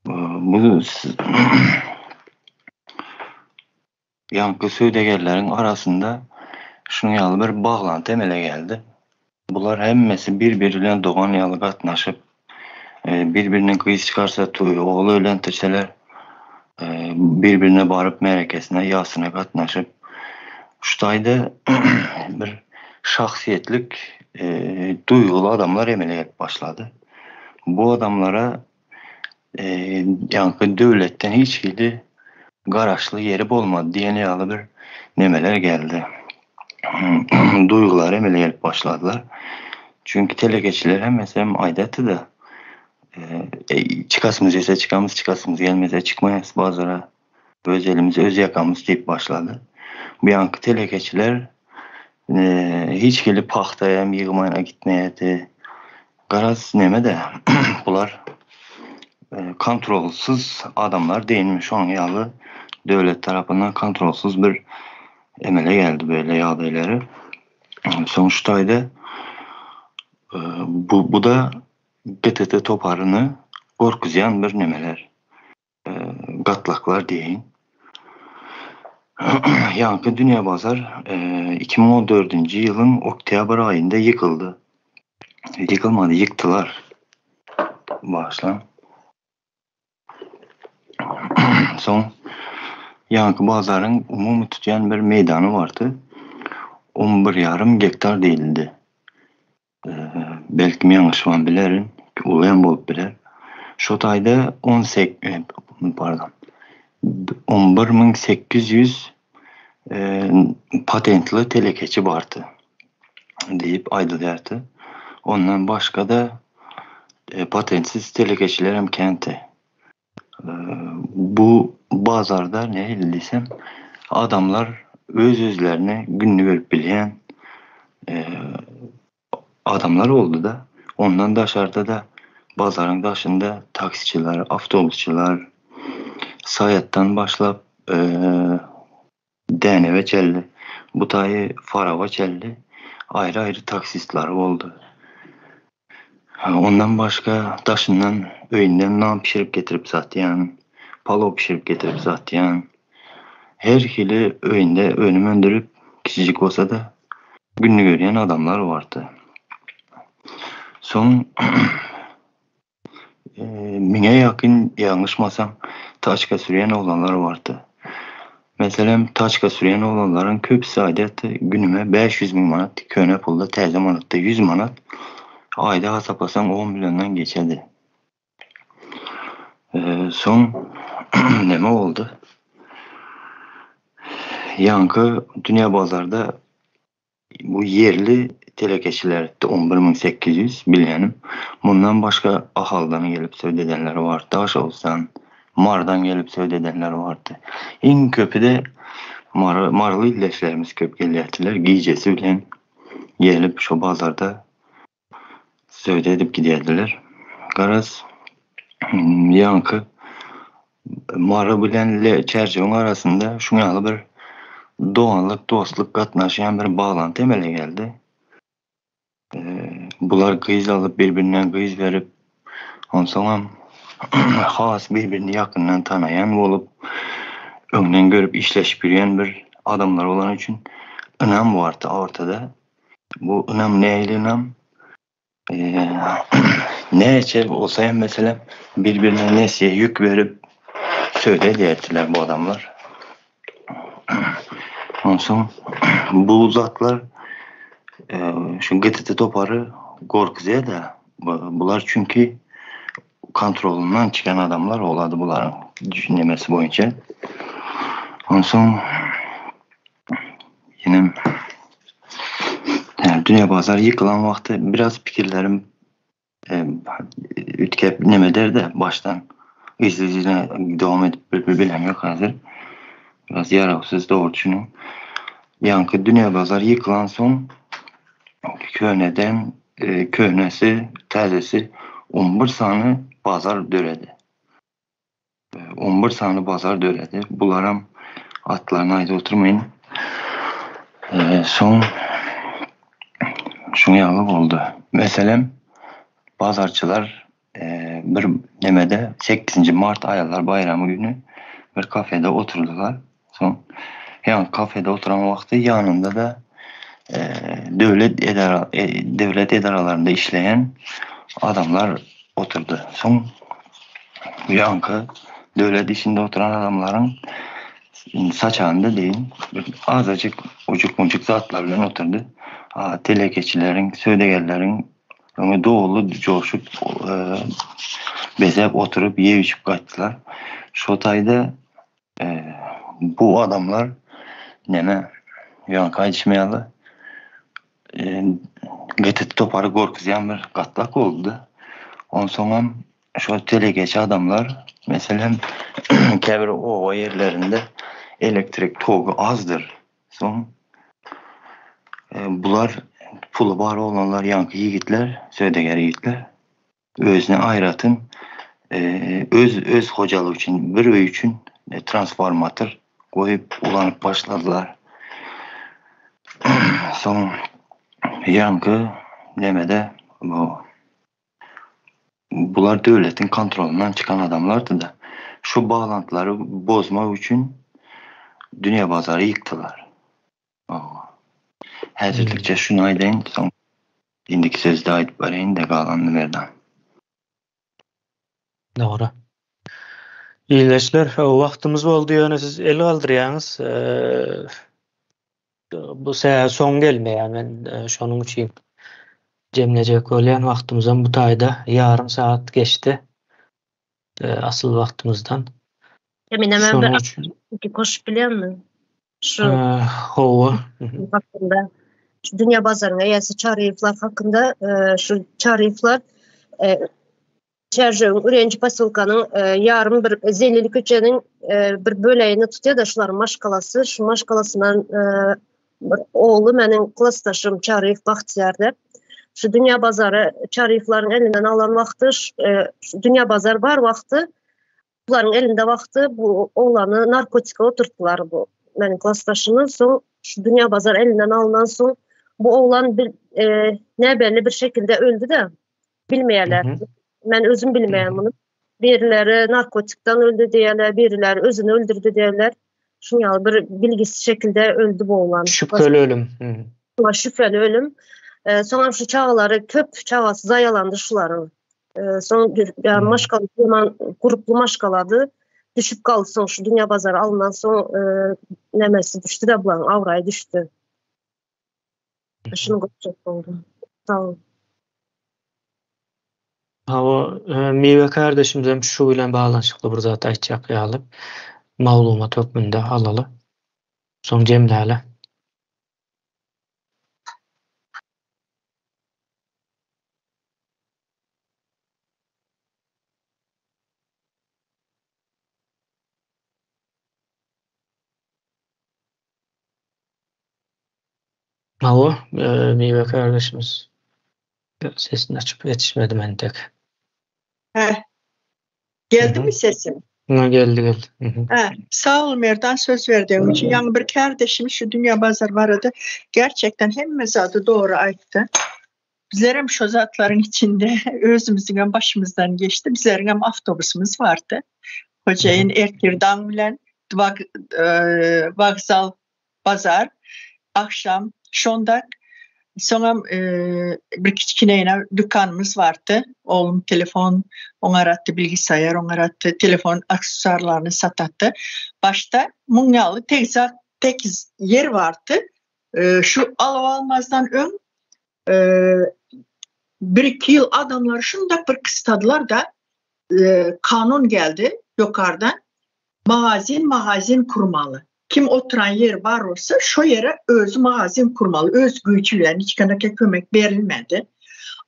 Bu Ýaňky söwdagärleriň arasynda şunuň ýaly bir baglanty emele geldi. Bular hemmesi bir-biri bilen dogan ýaly gatnaşyp, bir-birine gyz çykarsa toý, ogul öýlentirseler, bir-birine baryp märekesine, ýasyna gatnaşyp, şu taýda bir şahsyýetlik duýguly adamlar emele gelip başlady. Bu adamlara Ýaňky döwletden hiç hili garaşly ýeri bolmady diýen ýaly bir nemeler geldi. Duýgular emele gelip başladylar. Çünki telekeçiler hemmesi hem aýdatdy-da, çykasymyz gelse çykamyz, çykasymyz gelmese çykmaýas bazara. Öz elimiz, öz ýakamyz diýip başlady. Bu ýaňky telekeçiler hiç hili pagta hem ýygmaýana gitmeýärdi. Garaz neme-de, bular kontrolsyz adamlar deýinmi, şonuň ýaly döwlet tarapyndan kontrolsyz bir emele geldi beýle ýagdaýlary. Soň şu taýda bu bu-da GTT toparyny gorkuzýan bir nemeler. Gatlaklar diýeýin. Ýaňky Dünýä bazar 2014-nji ýylyň oktýabr aýynda ýykyldy. Ýykylmady, ýykdylar. Bagyşlaň. Soň ýaňky bazaryň umumy tutýan bir meýdany bardy. On bir ýarym gektar diýildi. Belkim ýalňyşman bilerin, uly hem bolup biler. Şo taýda on sek, pardon, 11800 patentli telekeçi bardy diýip aýdylýardy. Ondan başga-da patentsiz telekeçiler hem känti. Bu bazarda nähili diýsem, adamlar öz-özlerine gününi berip bilýän adamlar boldy-da. Ondan daşarda-da bazaryň daşynda taksiçiler, awtobusçylar, Saýatdan başlap Dänewe çenli, bu taýy Faraba çenli aýry-aýry taksistler boldy. Ondan başga daşyndan öýünden nan bişirip getirip satýan, palow bişirip getirip satýan, her hili öýünde önüm öndürip, kiçijik bolsa-da gününi görýän adamlar bardy. Soň Müňe ýakyn ýalňyşmasam taçka sürýän oglanlar bardy. Meselem, taçka sürýän oglanlaryň köpüsi aýdardy, günüme 500 müň manat, köne pulda, täze manatda 100 manat, aýda hasaplasaň on milliondan geçerdi. Soň neme boldy? Ýaňky dünýä bazarda Bu ýerli telekeçiler 11800 bilýänim. Mundan başga Ahaldan gelip söwda edenler bar, Daşoguzdan, Mardan gelip söwda edenler bardy. Iň köpi-de Mary, maryly ildeşlerimiz köp gelýärdiler. Gijesi bilen gelip şo bazarda söwda edip gidýärdiler. Garaz, ýaňky Mary bilen Çärjewiň arasynda şuň ýaly bir doganlyk, dostluk gatnaşýan bir baglanty emele geldi. Bular gyz alyp, bir-birinden gyz berip, onsoňam. Has bir-birini ýakyndan tanaýan bolup, öňden görüp işleşip ýörýän bir adamlar bolany üçin ynam bardy ortada. Bu ynam nähili ynam? Näçe bolsa hem meselem bir-birine nesýe ýük berip söwda edýärdiler bu adamlar. Onsoň bu zatlar şu GTT topary gorkuzýar-da. Bular çünki kontrolyndan çykan adamlar bolady bularyň düşünemesi boýunça. Onsoň ýenem dünýä bazar ýykylan wagty biraz pikirlerim üýtgäp neme eder-de başdan yzly-yzyna dowam edip bilemok häzir. Biraz ýarawsyz dogry düşüniň. Ýaňky dünýä bazar ýykylansoň köneden könesi, täzesi on bir sany bazar döredi. On bir sany bazar döredi. Bularam atlaryny aýdyp oturmaýyn. Soň şuň ýaly boldy. Meselem, bazarçylar bir nemede sekizinji mart aýallar baýramy güni bir kafede oturdylar. Soň ýaňky kafede oturan wagty ýanynda-da döwlet edara döwlet edaralarynda işleýän adamlar oturdy. Soň ýaňky döwlet işinde oturan adamlaryň saçagynda deýin bir azajyk ujuk-mujuk zatlar bilen oturdy. A telekeçileriň, söwdagärleriň öňi doly joşup bezäp oturyp iýip-içip gaýtdylar. Şo taýda Bu adamlar neme ýaňky aýdyşym ýaly GTT topary gorkuzýan bir gatlak boldy. Onsoňam şo telekeçi adamlar meselem käbir oba ýerlerinde elektrik togy azdyr. Soň bular puly bar oglanlar ýaňky ýigitler söwdagär ýigitler Özüne aýratyn öz öz hojalygy üçin bir öý üçin transformator goýup ulanyp başladylar. Soň ýaňky nemede bu bular döwletiň kontrolyndan çykan adamlardy-da. Şu baglantlary bozmak üçin dünýä bazary ýykdylar. Häzirlikçe şuny aýdaýyn, soň Indiki sözde aýdyp bereýin-de galanyny Merdan. Dogry. Ildeşler, wagtymyz boldy, ýöne siz el galdyrýaňyz. Bu sä soň gelmeýär, men şonuň üçin jemlejek bolýan. Wagtymyzam bu taýda ýarym sagat geçdi asyl wagtymyzdan. Eminem bir goşup bilýänmi? Şu Hawa. Hakynda şu dünýä bazaryň eýesi Çaryýewler hakynda şu Çaryýewler Çärjewiň Ürenji posýolkanyň ýarym bir Zelili köçeniň bir bölegini tutýar-da şularyň maşgalasy. Şu maşgalasyndan bir ogly meniň klasdaşym Çaryýew Bagtyýar diýip. Şu dünýä bazary Çaryýewleriň elinden alan wagty şu dünýä bazar bar wagty Bularyň elinde wagty bu oglany narkotika oturtdylar bu meniň klasdaşymy. Soň şu dünýä bazar elinden alynan soň bu oglan bir e, näbelli bir şekilde öldü-de. Bilmeýärler. Men özüm bilmeýän muny. Birileri narkotikden öldü diýerler, birileri özüni öldürdi diýerler. Şuň ýaly bir bilgisiz şekilde öldü bu oglan. Şübheli ölüm. Şübheli ölüm. E, soňam şu çagalary köp çagasy zaýalandy şularyň. Soň maşgala ýaman gurply maşgalady. Düşüp galdy soň şu dünýä bazary alyndan soň nämesi düşdi-de bularyň abraýy düşdi. Şuny goşjak boldum. Sag bol. Hawa, Miwe kardeşimizem şu bilen baglanyşykly bir zat aýtjak ýaly. Maglumat hökmünde alaly. Soň jemläli. Hawa, Miwe kardeşimiz sesini açyp ýetişmedim entek. Hä. Geldimi sesim? Hä, geldi, geldi. Hä, sag bol Merdan söz berdigiň üçin. Ýaňy bir kärdeşim şu dünýä bazar barada gerçekden hemme zady dogry aýtdy. Bizlerem şo zatlaryň içinde özümiziňem başymyzdan geçdi. Bizleriňem awtobusymyz bardy. Hojaýyn ertir daň bilen wokzal bazar agşam şonda soňam bir kiçineýine dükanymyz bardy. Oglum telefon oňaratdy, bilgisaýar oňaratdy, telefon aksesuarlaryny satatdy. Başda muň ýaly tegzak tekiz ýer bardy. Şu alaw almazdan öň bir-iki ýyl adamlary şundak bir kyssadylar-da, kanun geldi ýokardan, magazin magazin kurmaly. Kim oturan ýeri bar bolsa, şo ýere özi magazin kurmaly, öz güýji bilen, hiç kanaka kömek berilmedi.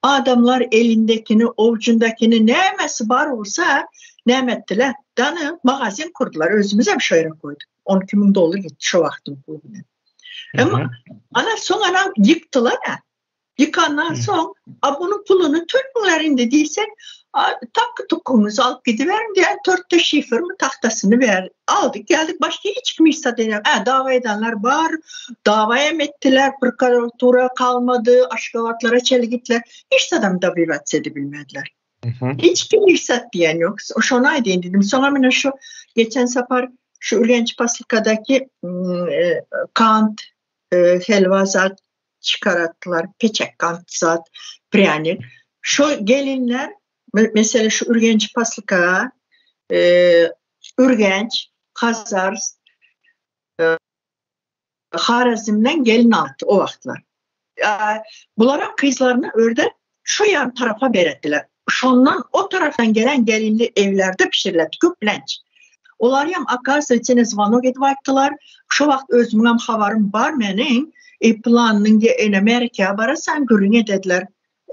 Adamlar elindekini, owjundakini, nämesi bar bolsa, näme etdiler? Dany magazin kurdular, özümizem şo ýere koýduk. 12 müň dollar gitdi şo wagtyň puly bilen. Emma ana soň ana ýykdylar ha. Ýykandan soň, a bunuň puluny töläňler indi diýsek, takky tukkuňyzy alyp gidiberiň diýen törtde şifrmi tagtasyny ber. Aldyk geldik başga hiç kim hiç zat edem. Ä dawa edenler bar. Dawa hem etdiler, prokuratura kalmady, Aşgabatlara çenli gitdiler. Hiç zadam dobivаться edibilmediler. Hiç kim hiç zat diýen ýok. Şony aýdaýyn diýdim. Soňra mine şu geçen sapar şu Ürgenç posylkadaky e, kant, e, helwa zat çykaratdylar. Peçek kant zat, prýanik. Şu gelinler mesela şu Ürgenç posylka e, Ürgenç, Hazar, e, Harazmden gelin aldy o wagtlar. Bularam gyzlaryny örde şu ýan tarapa beretdiler. Şondan o tarafdan gelen gelinli evlerde pişirilet köplenç. Olaryam oказывается zvonok edip aýtdylar. Şo wagt özümiňem habarym bar meniň. E planynyň ene Amerikaya barasan gürrüň edediler.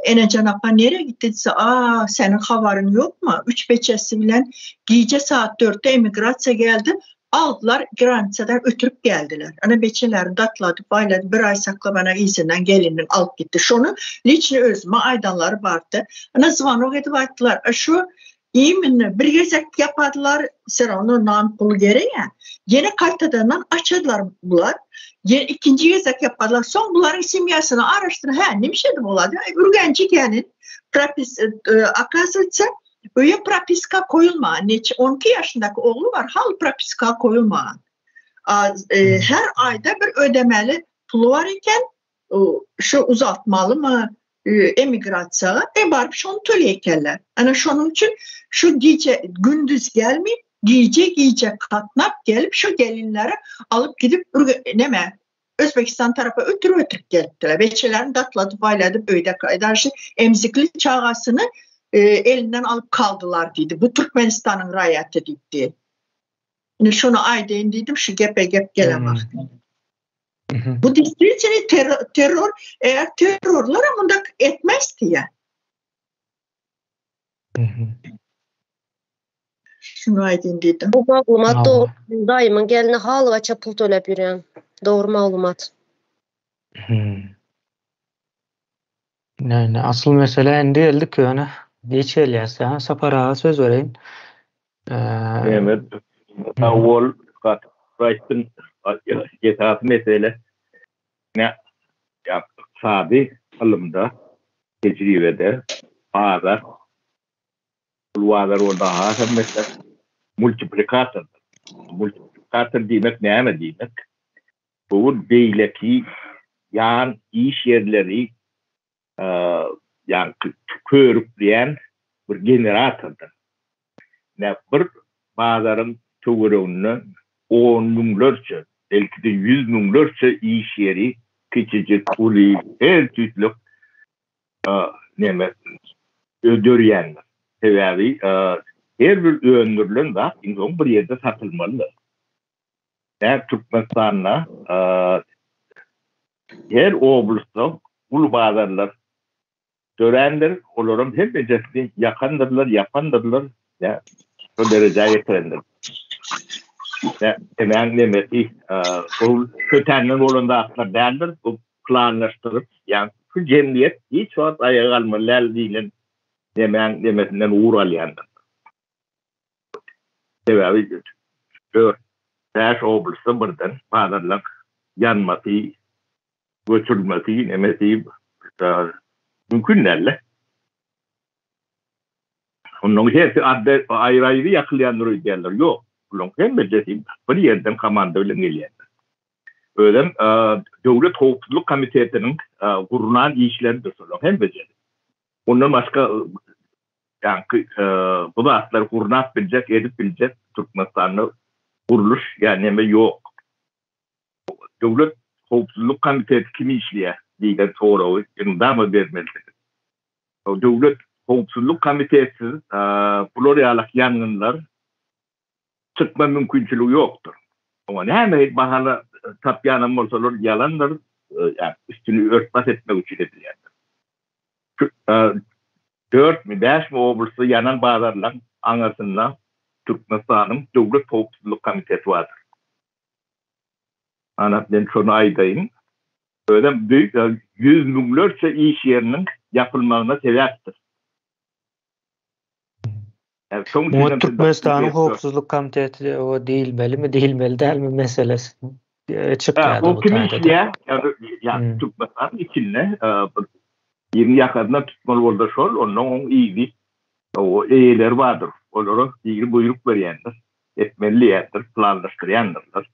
Enejan apa nereye gitdi diýse, a seniň habaryň ýokmy? Üç beçesi bilen gije saat dörtde emigrasiýa geldi. Aldylar granitsadan ötürip geldiler. Ana beçelerini datlady, baýlady, bir aý saklap ana yzyndan gelinini alyp gitdi. Şony liçni özüme aýdanlary bardy. Ana zvonok edip aýtdylar. A şu imенно bir gezek ýapadylar, все равно nan puly gerek ýa. Ýene gaýtadandan açadylar bular. Ýene ikinji gezek ýapadylar. Soň bularyň semýasyny araşdyr, hä, nimişedi bolady? Ürgenji gelin propis, oказывается, öýe propiska koýulmagan. Neçe 12 ýaşyndaky ogly bar, hal propiska koýulmagan. Her aýda bir ödemeli puly bar eken, şu uzaltmalymy emigrasiýa, e baryp şony töleýärler. Ana şonuň üçin şu gije gündüz gelmeyip, gije gije gatnap gelip şu gelinleri alyp gidip neme Özbekistan tarapa ötürip ötürip gelipdiler. Beçelerini datladyp baýladyp öýde daşy emzikli çagasyny e, elinden alyp kaldylar diýdi. Bu Türkmenistanyň raýaty diýdi. Indi şony aýdaýyn diýdim, şu gepe gep gelen hmm. wagty. Bu действительно terror, terror eğer terrorlar bunda etmez diye. Şunu aýdyn diýdim. Bu maglumat dogry. Daýymyň gelni halygaça pul töläp ýörýän. Dogry maglumat. Yani asıl mesele indi geldik ýöne geç gelýäs. Ýa Sapar aga söz bereýin. Mehmet sag bol gaty aýtdyň esasy mesele ne ýa ykdysady ylymda tejribede bazar pul bazary bolsa hasam beter multiplikatordyr. Multiplikator diýmek näme diýmek? Bu gün beýleki ýan iş ýerleri ýaňky körükleýän bir generatordyr. Ine, bir bazaryň töwereginde on müňlerçe, belki-de ýüz müňlerçe iş ýeri, kiçijik, uly, her tüýsli neme dörýändir. Sebäbi her bir öndürilen zat iň soň bir ýerde satylmalydyr. Ä Türkmenistanda her oblastda uly bazarlar dörändir, olaram hemmejesini ýakandyrlar, ýapandyrlar, ä şo derejä getirendir. Ä emäň nemesi, ol tötänden bolan zatlar däldir, bu planlaşdyryp, ýa şu jemgyýet hiç wagt aýaga galmaly däl diýlen nemäň nemesinden ugur alýandyr. Sebäbi dört, bäş oblastda birden bazarlaryň ýanmasy, göçürilmesi, nemesi. Mümkin däl-de. Ondan hersi aýry-aýry ýakylýandyr öýdýärler. Ýok. Bularyň hemmesi bir ýerden komanda bilen gelýärler. Özem Döwlet howpsuzlyk komitetiniň gurnan işleridir şolaryň hemmesi. Ondan başga ýaňky bu zatlary gurnap biljek, edip biljek Türkmenistanda gurluş ýa neme ýok. Döwlet howpsuzlyk komiteti kim işleýär diýlen soragy elmydama bermelisiňiz. Döwlet howpsuzlyk komitetsiz bular ýalak ýangynlar çykma mümkinçiligi ýokdur. Oňa näme bahana tapýanam bolsalar ýalandyr, ýa üstüni ört-bas etmek üçin edilýändir. Dörtmi, bäşmi oblastda ýanan bazarlaryň aňyrsynda Türkmenistanyň Döwlet howpsuzlyk komiteti bardyr. Ana, men şony aýdaýyn. Özem büýük ýüz müňlerçe iş ýeriniň ýapylmagyna sebäpdir. Muňa Türkmenistanyň Howpsuzlyk komiteti o diýilmelimi, diýilmeli dälmi meselesi çykýar. O kim işleýär? Ýa Türkmenistanyň içinde bir ýeriň ýakasyndan tutmaly bolsa şol, ondan oň yzy o eýeleri bardyr. Olara biri buýruk berýändir, etmeli diýýändir, planlaşdyrýandyrlar.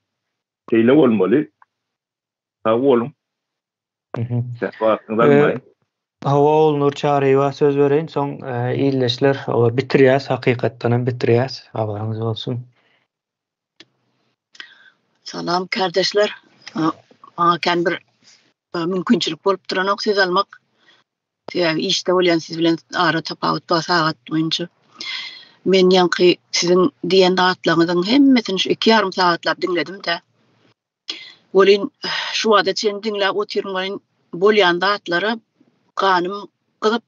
Şeýle bolmaly. Sag boluň. Wagtyňyzy almaýyn. Hawa Ogulnur Çaryýewa söz bereýin soň ildeşler hawa bitirýäs hakykatdanam bitirýäs habaryňyz bolsun. Salam kardeşler. Maňa kän bir mümkinçilik bolup duranok söz almak. Sebäbi işde bolýan siz bilen ara tapawut bar sagat boýunça. Men ýaňky siziň diýen zatlaryňyzyň hemmesini şu 2,5 sagatlap diňledim-de. Welin şu wagta çenli diňläp otyryn welin bolýan zatlara ganym gyzyp,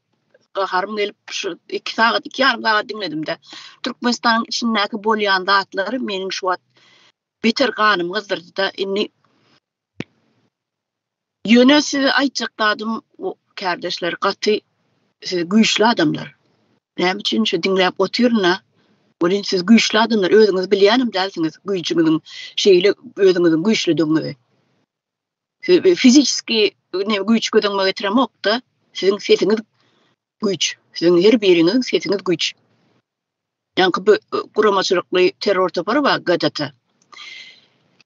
gaharym gelip şu 2 sagat, 2,5 sagat diňledim-de. Türkmenistanyň içindäki bolýan zatlary meniň şu wagt beter ganym gyzdyrdy-da. Indi Ýöne size aýtjak zadym kärdeşler gaty siz güýçli adamlar. Näme üçin şu diňläp otyryn-a. Welin siz güýçli adamlar özüňiz bilýänem dälsiňiz güýjüňiziň şeýle özüňiziň güýçlüdigiňizi. Siz fiziçeskiý ne güýç göz öňüme getiremok-da, siziň sesiňiz güýç. Siziň her biriňiziň sesiňiz güýç. Ýaňky bu guramaçylykly terror topary bar GDT.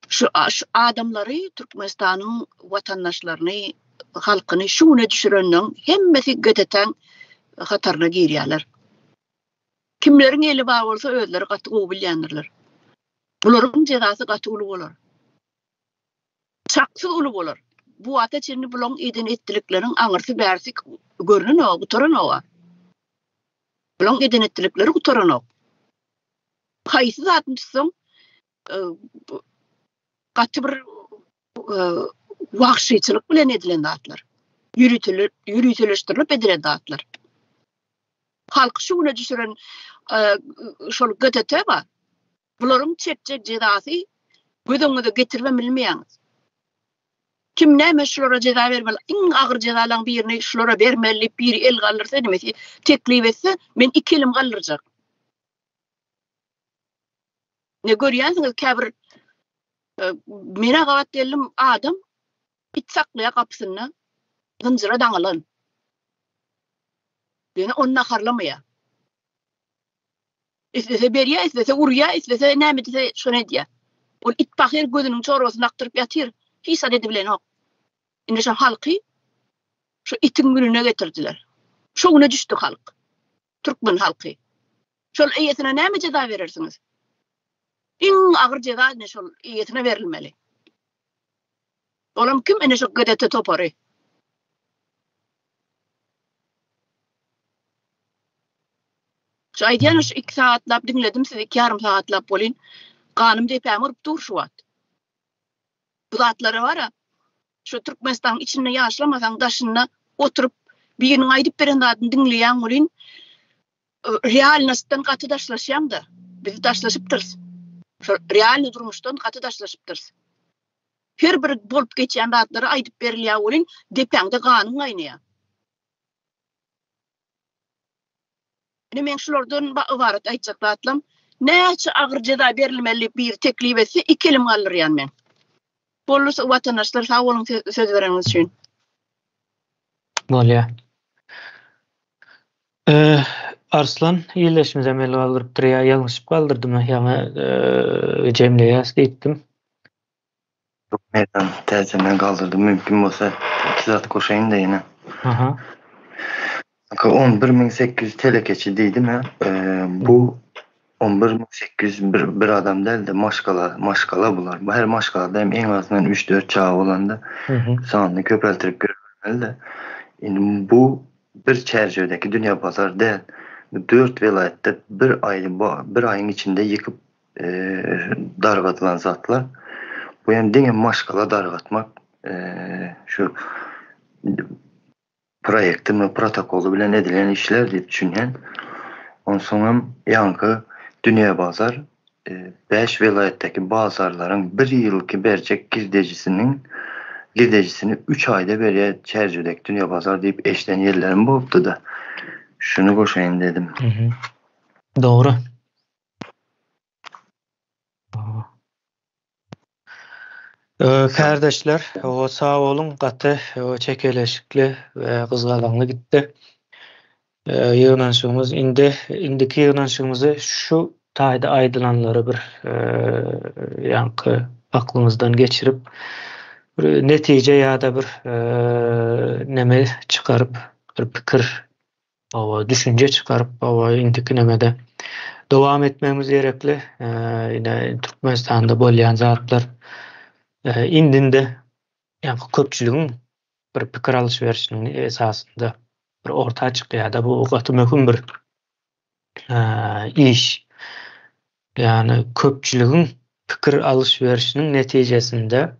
Şu şu adamlary Türkmenistanyň watandaşlaryny, halkyny şu güne düşürenleň hemmesi GDT-niň hataryna girýärler. Kimleriň eli bar bolsa özleri gaty gowy bilýändirler. Bularyň jezasy gaty uly bolar. Çaksyz uly bolar. Bu wagta çenli bularyň eden etdilikleriniň aňyrsy bärsi görnenok, gutaranok. Bulaň eden etdilikleri gutaranok. Haýsy zadyny tutsaň, e, gaty bir e, wagşyçylyk bilen edilen zatlar. Ýöriteleşdirilip edilen zatlar. Halky şu güne düşüren e, şol GTT bar. Bularyň çekjek jezasy göz öňüňize getiribem bilmeýäňiz. Kim näme şulara jeza bermeli, iň agyr jezalaň birini şulara bermeli diýip biri el galdyrsa, nemesi teklip etse, men iki elim galdyrjak. Ne görýänsiňiz käbir e, menä gabat geldim adam it saklaýar gapysynda zynjyra daňylan. Ýöne ony naharlamaýar. Islese berýär, islese urýar, islese näme diýse şony edýär. Ol it pahyr gözüniň çorbasyny akdyryp ýatyr, hiç zat edibilenok. Indi şo halky şu itiň gününe getirdiler. Şo güne düşdi halk. Türkmen halky. Şol eýesine näme jeza berersiňiz? Iň agyr jeza ine şol eýesine berilmeli. Olam kim ine şu GDT topary. Şu aýdýan şu 2 sagatlap diňledim sizi 2 ýarym sagatlap bolyn. Ganym depäme urup dur şu wagt. Bu zatlara bara şu Türkmenistanyň içinde ýaşlamasaň daşynda oturyp biriniň aýdyp beren zadyny diňleýäň welin realnostdan gaty daşlaşýaň-da. Biz daşlaşypdyrys. Şol realny durmuşdan gaty daşlaşypdyrys. Her bir bolup geçýän zatlary aýdyp berilýär welin depäňde ganyň gaýnaýar. Ine meň şulardan ybarat aýtjak zatlam. Näçe agyr jeza berilmeli diýip biri teklip etse iki elim galdyrýan men. Boldy watandaşlar sag boluň söz bereniňiz üçin. Bolýa. Arslan ildeşimizem el galdyrypdyr ýa ýalňyşyp galdyrdymy ýaňy jemleýäs diýipdim. Ýok Merdan täze men galdyrdym mümkin bolsa iki zat goşaýynda ýene. Aha. 11800 telekeçi diýdim hä. Bu 11800 bir, bir adam däl-de maşgala, maşgala bular. Bu her maşgalada hem iň azyndan 3-4 çaga bolanda sanyny köpeltirip görmeli-de. Indi bu bir çärjewdäki dünýä bazar däl. Bu 4 welaýatda bir aý bir aýyň içinde ýykyp dargadylan zatlar. Bu hem diňe maşgala dargatmak şu proýekti we protokoly bilen edilen işler diýip düşünýän. Onsoňam ýaňky dünýä bazar 5 welaýatdaky bazarlaryň bir ýylky berjek girdejisiniň girdejisini 3 aýda berýär Çärjewdäki dünýä bazar diýip eşiden ýerlerim bolupdy-da. Şuny goşaýyn dedim. Dogry. Kärdeşler, sag boluň, gaty çekeleşikli we gyzgalaňly gitdi. Ýygnanyşygymyz indi indiki ýygnanyşygymyzy şu taýda aýdylanlary bir ýaňky aklymyzdan geçirip, bir netije ýa-da bir neme çykaryp, bir pikir Hawa, düşünje çykaryp, hawa, indiki nemede dowam etmegimiz gerekli. Ine, Türkmenistanda bolýan zatlar indinde ýaňky köpçüligiň bir pikir alyş-berişiniň esasynda bir orta çykýar-da, bu gaty möhüm bir iş. Ýagny köpçüligiň pikir alyş-berişiniň netijesinde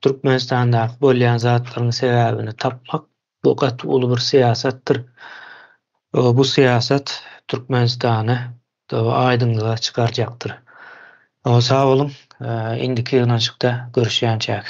Türkmenistandaky bolýan zatlaryň sebäbini tapmak Bu gaty uly bir syýasatdyr. Bu syýasat Türkmenistany aýdyňlyga çykarjakdyr. Sag boluň, indiki ýygnanyşykda görüşýänçäk.